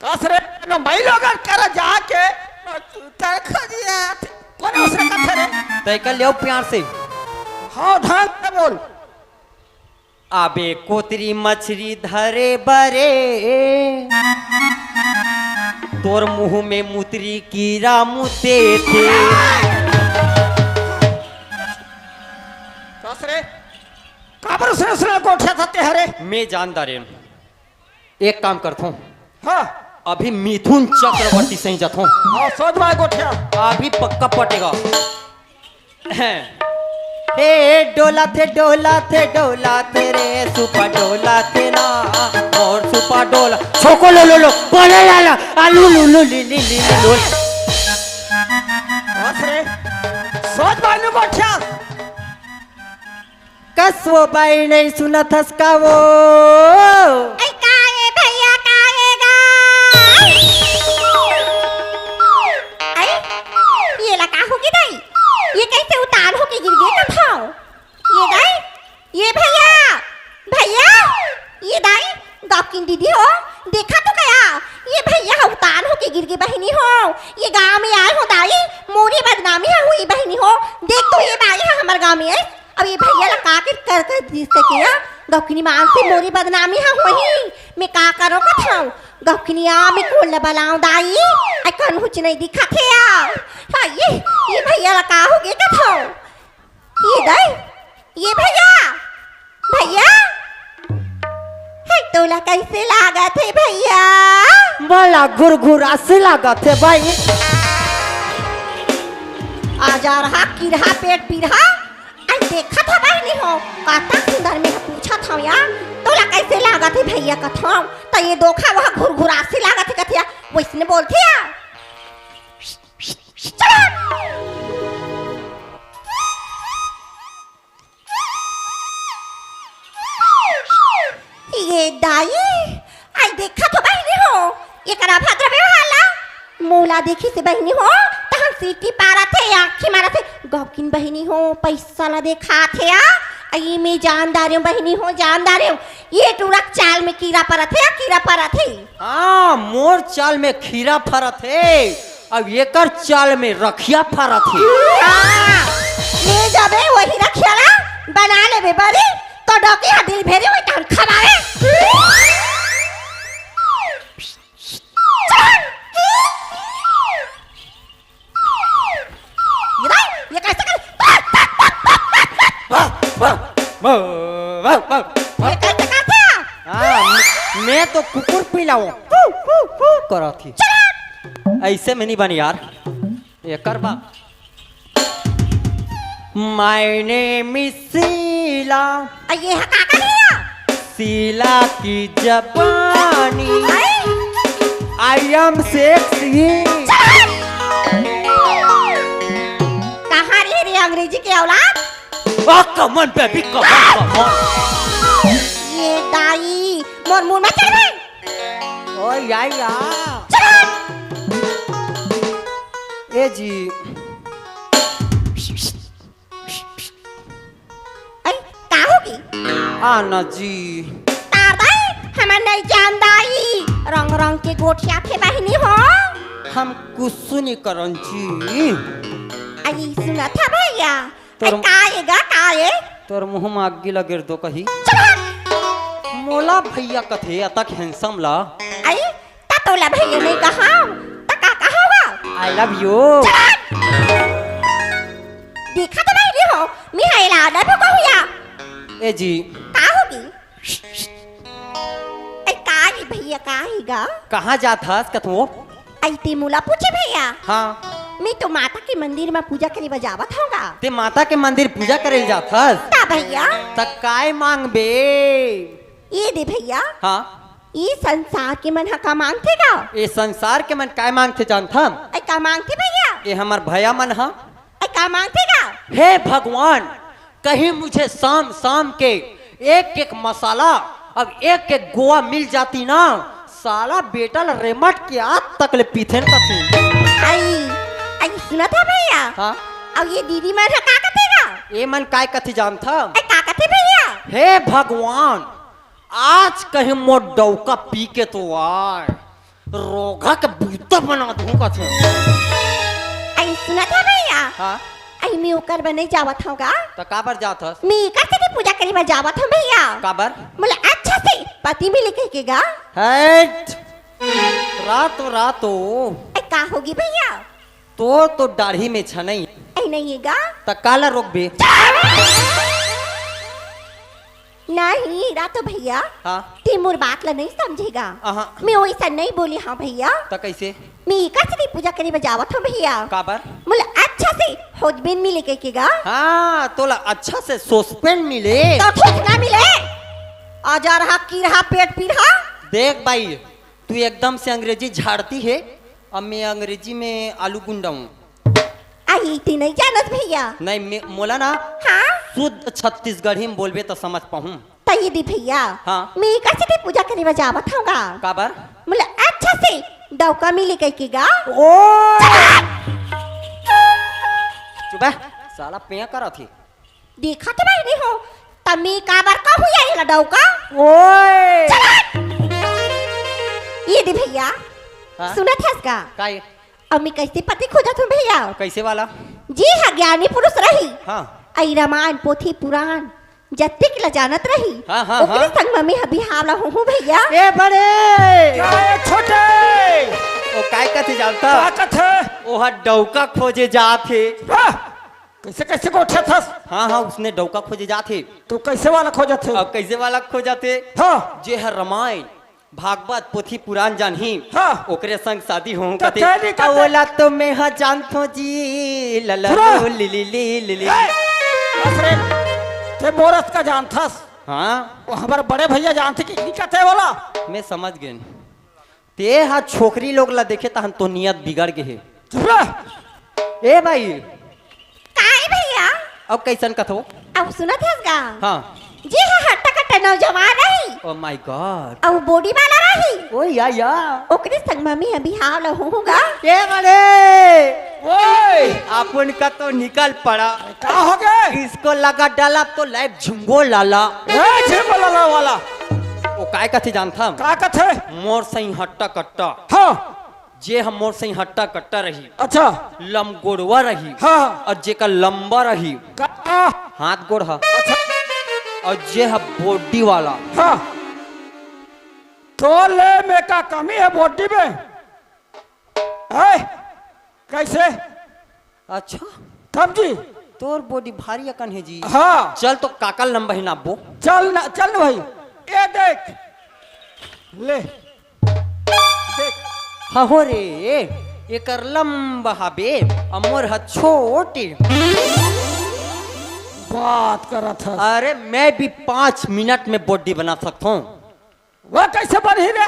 कस रे, न मई लोगन करा जाके चूतर खोजिया। कोने उसने कथे रे? तय कर लियो प्यार से। हाँ, ढंग से बोल। अबे कोतरी मछरी धरे बरे, तोर मुंह में मुतरी कीरा मुते थे। कस रे, काबर उसने, उसने गोठिया था ते हरे? मैं जानदार हूँ। एक काम करथों। हाँ। अभी मिथुन चक्रवर्ती सही जाथों। हाँ, सोच भाई गोठिया। अभी पक्का पटेगा। हे डोला थे, डोला थे, डोला थे रे, सुपा डोला थे ना, और सुपा डोला। छोको लो, लो, लो, बोले ला, ला, आलू, लू, लू, ली, ली, ली, ली, लो। बस रे, सोच भाई नु गोठिया। कस वो बाई, नहीं सुनत हस का वो? ऐ का ए भैया, का ए गा? ऐ, ये ला का होगे दाई? ये कैसे उतान होके गिर गे कथव? ये दाई, ये भैया, भैया, ये दाई, गौकिन दीदी हो, देखा तो गया, ये भैया ह उतान होके गिर गे बहिनी हो, ये गांव में आए हो दाई, मोरी बदनामी ह हुई बहिनी हो, देख तो ये बाई ह हमर गांव में आइस, अब ये भैया ला का के कर कर दिस के या, गौकिनी मान से मोरी बदनामी ह होही। मैं का करो कथव? गौकिनी आ, मैं कोन ला बलाव दाई? आई कन हुच नहीं दिखत हे आ। हाय, ये, ये भैया ला का होगे कथव? ये दाई, ये भैया, भैया, हे तोला कैसे लागत हे भैया? मोला घुरघुरासी लागत हे भाई। आजा रहा किरहा पेट पिरहा, आई देखत ह बहिनी हो, कतक सुंदर में पूछत हव या, तोला कैसे लागत हे भैया कथव, त ये दोखा वह घुरघुरासी लागत हे कथिया, वैसने बोलथे या। ये दाई, आई देखा तो बहिनी हो, ये करा भद्र व्यवहार ला। मोला देखी से बहिनी हो, तहन सीटी पारत हे, आँखी मारत हे। गौकिन बहिनी हो, पैसा ला देखात हे आ। आई मैं जानदार हूँ बहिनी हो, जानदार हूँ। ये टूरा के चाल में कीरा परत हे, आ कीरा परत हे। हाँ, मोर चाल में खीरा फरत हे। अब एकर चाल में रखिया फरत हे। हाँ, ले जाबे वही रखिया ला, बना लेबे बरी, तो डौकी हा दिल भेरे वही तहन खबावे। ये भाई, ये कैसे कर? वाह, वाह, वाह, वाह, वाह, वाह। ये कैसे करथे? हाँ, मैं, मैं तो कुकुर पिलाऊं। कू, कू, कू करत ही। ऐसे में नहीं बनी यार। एकर बा। My name is शीला। आ, ये ह का करिया? शीला की जबानी। आई? I am sexy। कहाँ रे, रे अंग्रेजी के औलाद? आ, come on baby, come on, come on। ये दाई, मोर मुंह में चढ़ गई। ओ या या। ए जी। अरे, का होगे? आ ना जी। तार दाई, हमन नहीं जानदाई। रंग रंग के गोठियाथे बहिनी हो। हम कुछु नहीं करन जी। अरे, सुनत ह भैया, तोर अरे, का ए गा, का ए? तोर मुंह म आगी लगे दो कही। चुप हट। मोला भैया कथे, अतक handsome ला। अरे, त तोला भैया नहीं कहा, त का कहा हुआ? I love you। देखा तो नहीं हो, मैं I love you कहूँ या? ए जी। का होगी? ए, का रे भैया, का हे गा? कहाँ जात हस कथो? अई ते मोला पूछे भैया? हाँ। मैं तो माता के मंदिर में पूजा करे बर जावत हूँ गा। ते माता के मंदिर पूजा करे जात हस? ता भैया। त काय मांगबे? ये दे भैया। हाँ। ये संसार के मन ह का मांगथे गा? ये संसार के मन काय मांगथे जानथन? ए, का मांगथे भैया? ये हमर भैया मन ह। ए, का मांगथे गा? हे भगवान, कहीं मुझे शाम शाम के एक एक मसाला, अब एक एक गोवा मिल जाती ना, साला बेटा ल रेमट के आज तक ले पीथेन कथी। आई, आई सुनत ह भैया? हाँ? अब ये दीदी मन ह का कथे गा? ये मन काय कथे जानथव? ए, का कथे भैया? हे भगवान, आज कहीं मोर डौका पी के तो आय, रोगहा के बूता बना दूं कथे। आई सुनत ह भैया? हाँ? आई मैं ओकर बर नहीं जावत हूँ गा। त काबर जात हस? मैं एकर से पूजा करे बर जावत हूँ भैया। काबर? मोला अच्छा से पति मिले कहिके गा। हट! रातो रातो। ए, का होगी भैया? तो, तो दाढ़ी में छनई। ए, नहीं हे गा। त काला रोकबे? नहीं, रातो भैया, हाँ। ते मोर बात ला नहीं समझे गा। अहाँ। मैं वैसा नहीं बोली हूँ भैया। त कैसे? मैं एकर से पूजा करे बर जावत हूँ भैया। काबर? मोला अच्छा से husband मिले कहिके गा। हाँ, तोला अच्छा से sospan मिले। तो ठीक ना मिले। अजरहा, किरहा, पेट पीरहा। देख बाई, तू एकदम से अंग्रेजी झाड़ती है। अब मैं अंग्रेजी में आलू गुंडा हूँ। आई, ते नहीं जानस भैया। नहीं, मैं, मोला ना हाँ? शुद्ध छत्तीसगढ़ी में बोलबे त समझ पाहूँ। त ये दे भैया, हाँ। मैं एकर से पूजा करे बर जावत हूँ गा। काबर? मोला अच्छा से डौका मिले कहिके गा। ओ! चुप है, साला पें करत हे। देखा तो भाई नहीं हो, त मैं काबर कहूँ या एला डौका? ओए! ये दे भैया, हाँ? सुनत हस गा? काय? अब मैं कैसे पति खोजत हूँ भैया? कैसे वाला? जे ह ज्ञानी पुरुष रही। हाँ। अई रामायण, पोथी, पुराण, जत्ते के ला जानत रही। हाँ, हाँ, ओकरे हाँ। संग म मैं ह बिहाव ला होहूँ भैया। ए बड़े! काय छोटे? ओ काय कथे जानथस? का कथे? ओ ह डौका खोजे जात हे। हाँ। कैसे, कैसे गोठियाथस? हाँ, हाँ, उसने डौका खोजे जात हे। तू कैसे वाला खोजत हे? अब कैसे वाला खोजत हे? हाँ। जे ह रामायण, भागवत, पोथी पुराण जानही, हाँ। ओकरे संग शादी होहूँ त कथे। तेरी कथे। अवला तो मैं ह जानथो जी, लला सुनो। लो, लिली ली, लिली। ए, बस रे, ते मोर अतका जानथस। हाँ। वो हमर बड़े भैया जानथे कि नहीं कथे वाला। मैं समझ गेन। ते ह छोकरी लोग ला देखे तहन तो नियत बिगड़ गे हे। चुप रह। ए भाई। काय भैया? अब कैसन कथो? अब सुनत हस गा? हाँ। जे ह हट्टा कट्टा नौजवान रही। Oh my God। अउ body वाला रही। ओ या या। ओकरे संग म मैं ह बिहाव ला होहूँ गा। ए बड़े। ओए। अपन का तो निकल पड़ा। का हो गे? इसको लगा डाला तो लाइफ झुंगो लाला। ए, झुंगो लाला वाला। ओ काय कथे जानथस? का कथे? मोर सही हट्टा कट्टा। हाँ। जे ह मोर सही हट्टा कट्टा रही, अच्छा। लमगोड़वा रही, हाँ। अउ जेकर लंबा रही, का? हाथ गोड़ ह, अच्छा। अउ जे ह body वाला, हाँ। तो ले में का कमी हे body में? है? कैसे? अच्छा। तब जी। तोर body भारी अकन हे जी। हाँ। चल तो काका ल लंबा ही नापबो। चल ना, चल ना भाई। ए देख। ले। देख। हाँ हो रे, एकर लंबा हाबे, अउ मोर ह छोटे। बात करत हस। अरे, मैं भी पाँच मिनट में body बना सकता हूँ। वो कैसे बनही रे?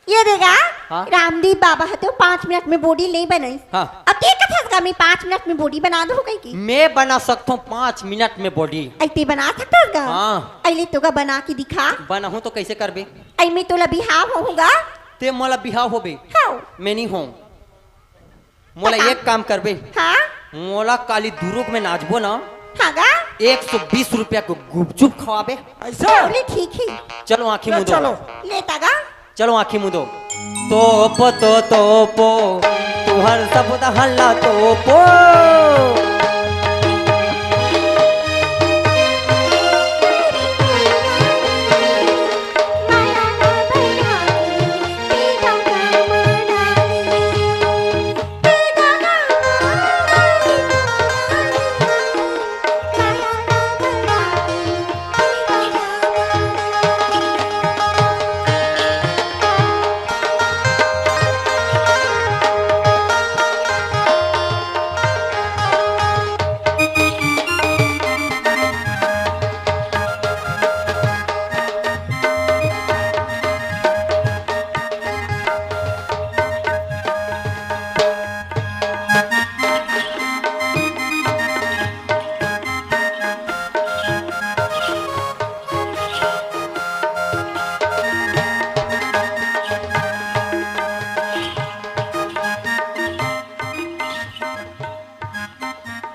ये देगा, हाँ? रामदीप बाबा ह तो पाँच मिनट में body नहीं बनाइस। हाँ। अब के कथस गा मैं पाँच मिनट में body बना दूँ कहिके? मैं बना सकता हूँ पाँच मिनट में body। अई ते बना सकथस गा? हाँ। अई ले तो गा बना के दिखा। बनाहूँ तो कैसे करबे? अई मैं तोला बिहाव होहूँ गा। ते मोला बिहाव होबे? हाँ। मैं नहीं हों। मोला पता। एक काम करबे। हाँ? मोला काली दुरुग में नाचबो ना। हाँ गा? एक सौ बीस रुपया को गुपचुप खवाबे। ऐसा? चलो, ठीक ही। चलो आँखी ले मुदो। चलो। लेता गा? चलो आँखी मुदो। तोपो तो तोपो, तुहर सब दहला तोपो।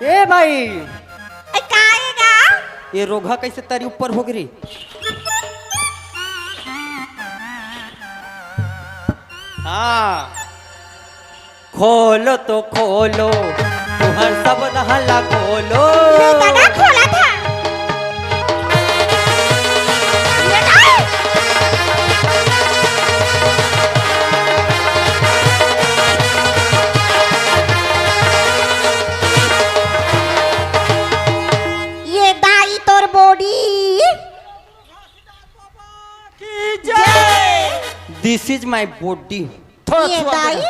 ए भाई, ए, का ए गा? ये रोगहा कैसे तरी ऊपर हो गिरी? हाँ, खोलो तो खोलो, तुहर सब दहला खोलो। ले दादा, खोला था। ले दाई। ये दाई तोर body। की जय। This is my body। थोड़ा ये छुआ दाई। दे।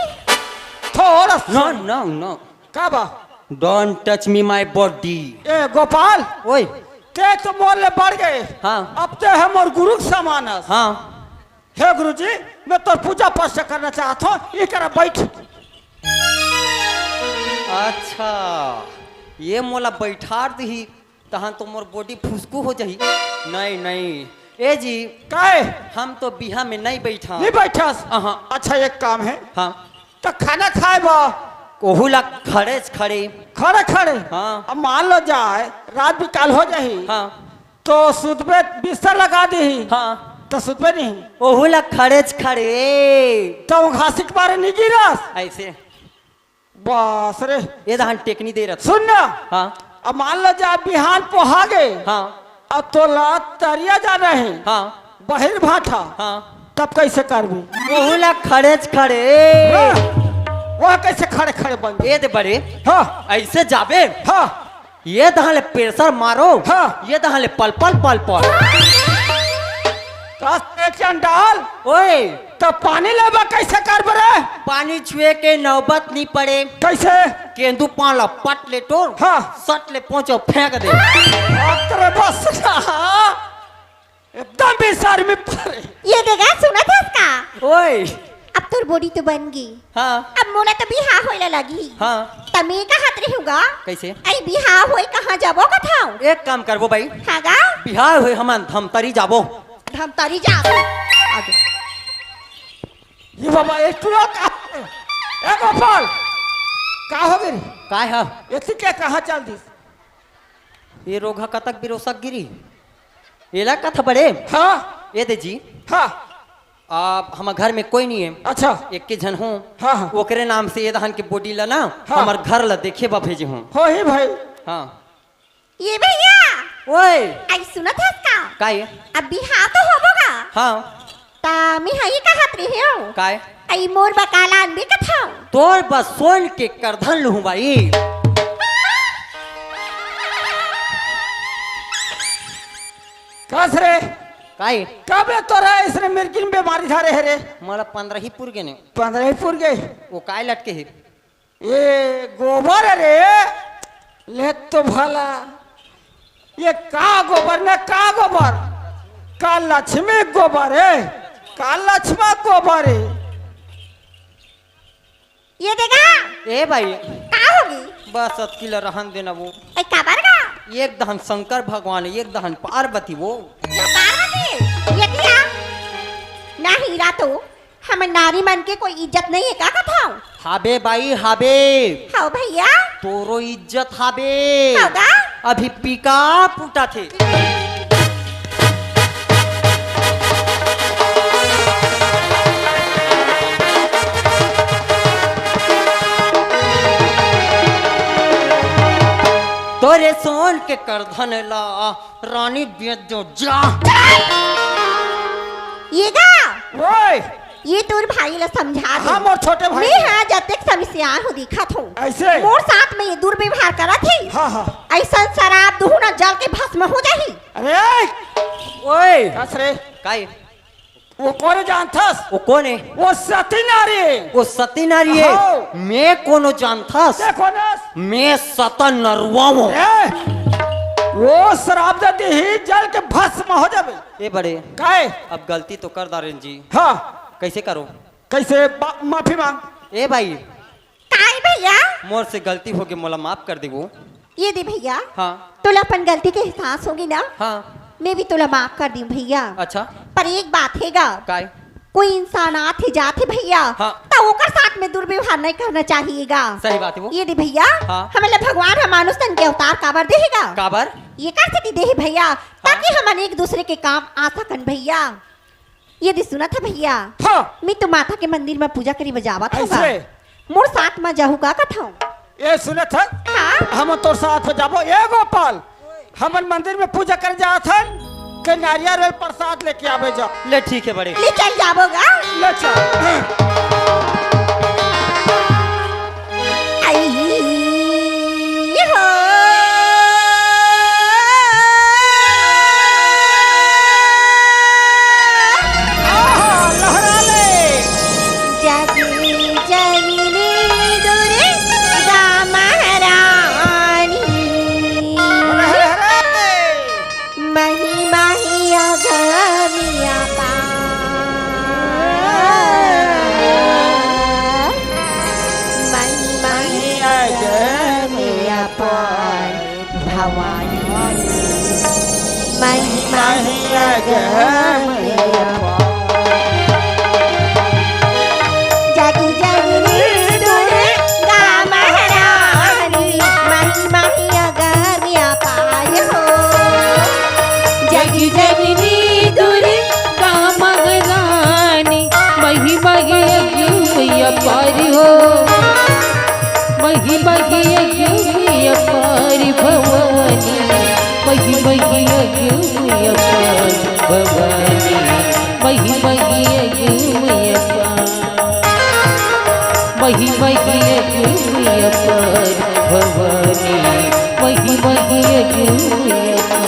थोड़ा सा। No, no, no। का बा? Don't touch me, my body। ए गोपाल, ओए। ते तो मोर ले बढ़ गए। हाँ। अब ते है मोर गुरु के समान हस। हाँ। हे गुरुजी, मैं तोर पूजा पाठ से करना चाहत हूँ, ये करा बैठ। अच्छा, ये मोला बैठार दिही, तहन तो मोर body फुसकू हो जाही। नहीं, नहीं, ए जी, काहे? हम तो बिहा में नहीं बैठा। नहीं बैठस? अहाँ। अच्छा, एक काम है। हाँ। तो खाना खाए बा? ओहू ला खड़े खड़े। खड़े खड़े? हाँ। अब मान लो जाए, रात बिकाल हो जाही। हाँ। तो सुतबे, बिस्तर लगा दीही। हाँ। तो सुतबे नहीं। ओहू ला खड़े खड़े। तो वो घासी के मारे नहीं गिरस? ऐसे। बस रे। ये दहन टेकनी दे रहा। सुन ना। हाँ। अब मान लो जा बिहान पोहा गए। हाँ। अब तोला तरिया जाना है। हाँ। बहिर भाठा। हाँ। तब कैसे करबी? ओहू ला खड़े खड़े। हाँ। वह कैसे खड़े खड़े बन गए? ये दे बड़े। हाँ। ऐसे जाबे। हाँ। ये दहन ले pressure मारो। हाँ। ये दहन ले पल पल पल पल। का से चंडाल? ओए। त पानी लेबा कैसे करबे रे? पानी छुए के नौबत नहीं पड़े। कैसे? केंदू पान ला पट ले टोर। हाँ। सट ले पहुंचो फेंक दे। बाप रे बस ना। एकदम बेशर्मी परे। ये देगा, सुनत हस का? ओए। अब तोर body तो बन गई। हाँ। अब मोला तो बिहाव होए ला लगी। हाँ। त मैं कहत रहूँगा। कैसे? अई बिहाव होए कहाँ जाबो कथाऊँ? एक काम करबो भाई। हाँ गा? बिहाव होए हमन धमतरी जाबो। धमतरी जाबो। आगे। ये बाबा, ये टुरा का? ए गोपाल, का हो गई? काय हा? ये क्या कहाँ चल दिस? ये रोगहा कतक बिरोसक गिरी। एला कथा बड़े। हाँ। ये दे जी। हाँ। आप, हम घर में कोई नहीं है। अच्छा। एक के झन हो। हाँ, हाँ। ओकरे नाम से ये दहन के body ला ना, हाँ। हमर घर ला देखे बा भेजे हो। हो ही भाई। हाँ। ये भैया। ओए। आई सुनत हस का? का ये? अब बिहाव तो होबो गा। हाँ। ता मैं हई कहत रहे हो। काय? आई मोर बकाला अनबे कथाऊँ। तोर बस सोन के करधन लूँ भाई। कस रे? काय? कब ले तोरा इसने मिर्गिन बीमारी धरे है रे? मोला पंद्रह ही पुर गे ने। पंद्रह ही पुर गे? वो काय लटके है? ये गोबर रे, ले तो भला। ये का गोबर न का गोबर? का लक्ष्मी गोबर है, का लक्ष्मा गोबर है? ये देगा। ए भाई। का होगी? बस अतकी ला रहन देना वो। ए, काबर गा? एक दहन शंकर भगवान, एक दहन पार्वती वो। ना पार्वती, ये दिया। ना हीरा तो। हमर नारी मन के कोई इज्जत नहीं है का कथाऊँ? हाबे बाई, हाबे। हव भैया। तोरो इज्जत हाबे। हव गा? अभी पीका फूटा थे। तोरे सोन के करधन ला रानी बेच दो जा। ये गा? ओए! ये तोर भाई ला समझा दे। हाँ, मोर छोटे भाई। मैं हाँ जतेक समस्या हो दिखत हूँ। ऐसे? मोर साथ में ये दुर्व्यवहार करत ही। हाँ, हाँ। ऐसा शराब दूँ ना जल के भस्म हो जाही। अरे! ओए! कस रे? काई? वो कोने जानथस? वो कोने? वो सती नारी। वो सती नारी है? हाँ। मैं कोनो जानथस? ते कोन हस? मैं सता नरुआ हूँ। ए! वो शराब दे दी ही जल के भस्म हो जाबे। ए बड़े, काय? अब गलती तो कर डारेन जी। हाँ। कैसे करो? कैसे बा-, माफी मांग। ए भाई। काय भैया? मोर से गलती होगे, मोला माफ कर देवो। ये दे भैया। हाँ। तोला अपन गलती के एहसास होगे ना? हाँ। मैं भी तोला माफ कर दी भैया। अच्छा। पर एक बात है गा। काय? कोई इंसान आथे जाथे भैया, हाँ। त ओकर साथ में दुर्व्यवहार नहीं करना चाहिए गा। सही बात है वो। ये दे भैया, हाँ। हमन ला भगवान ह मानुष तन के अवतार काबर देहे गा? काबर? ये कर सेती देहे भैया, ताकि हमन एक दूसरे के काम आ सकन भैया। ये दे सुनत ह भैया, हाँ। मैं तो माता के मंदिर में पूजा करे बर जावत हँव गा। ऐसे? मोर साथ में जाहू का कथँव? ए सुनत ह? हाँ। हम तोर साथ में जाबो। ए गोपाल, हमन मंदिर में पूजा करे जात हन, के नारियल अउ प्रसाद लेके आबे जा। ले ठीक है बड़े। ले चल जाबो गा। ले चल। आई हो। आहा, लहरा ले। जगी जगी नी दुर्गा महारानी। लहरा ले। महिमा ही अगम अपार। महिमा ही अगम अपार भवानी। महिमा ही अगम अपार। जगी जगी नी दुर्गा महारानी, महिमा ही अगम अपार हो। जगी जगी नी दुर्गा महारानी, महिमा ही अगम अपार हो। महिमा ही अगम अपार भवानी, महिमा ही अगम अपार भवानी, महिमा ही अगम अपार। महिमा ही अगम अपार भवानी, महिमा ही अगम अपार।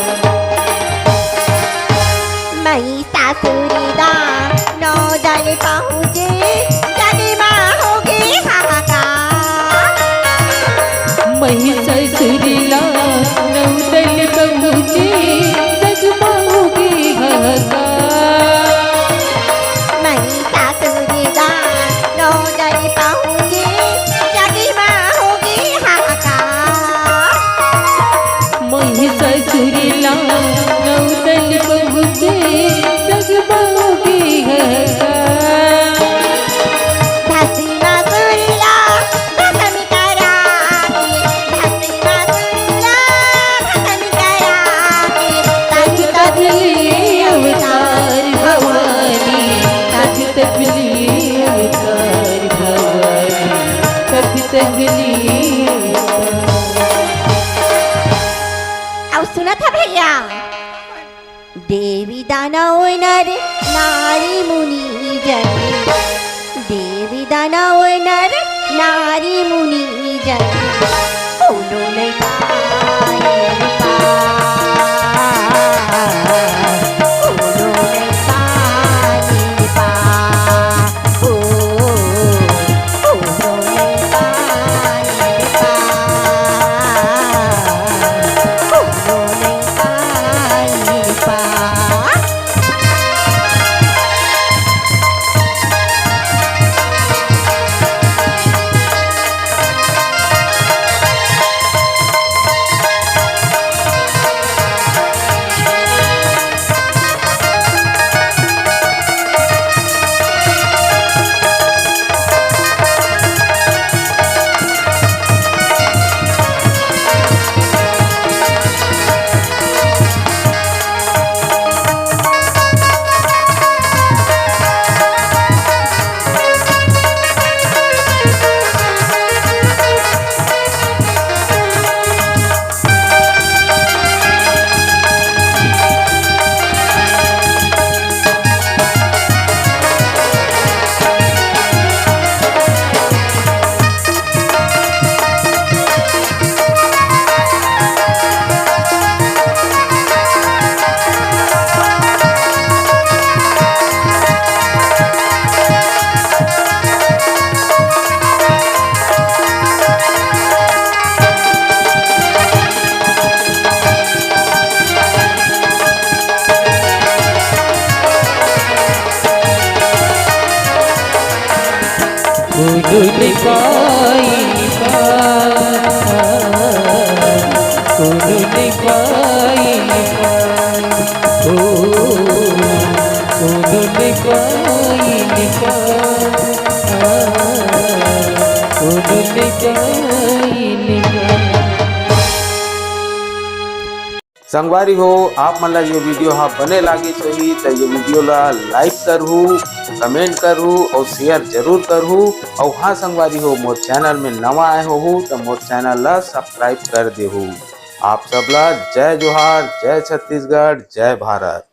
महिषासुर दा नौ दल पहुँचे, जग मा होगे हाहाकार। महिषासुर ला नौ दल पहुँचे, जग मा होगे हाहाकार। महिषासुर दा नौ दल पहुँचे, जग मा होगे हाहाकार। महिषासुर ला नौ दल पहुँचे, जग मा होगे हाहाकार। भस्मासुर ला भस्म करा के, भस्मासुर ला भस्म करा के, तब तब ले अवतार भवानी, तब तब ले अवतार भवानी, तब तब ले अवतार। अउ सुनत ह भैया, देवी दानव नर नारी मुनि जन, देवी दानव नर नारी मुनि जन, कोनो नहीं पाए पार, कोनो नहीं पाए पार, ओ, कोनो नहीं पाए पार, कोनो नहीं पाए पार। कोनो नहीं पाए पार, कोनो नहीं पाए पार, ओ। उनुन काई निका, आ, उनुन काई निका। संगवारी हो, आप मन ला ये वीडियो हा बने लागिस होही त ये वीडियो ला like करहू, comment करहू और share जरूर करहू। और हाँ संगवारी हो, मोर channel में नवा आए होहू त मोर channel ला subscribe कर देहू। आप सब ला जय जोहार, जय छत्तीसगढ़, जय भारत।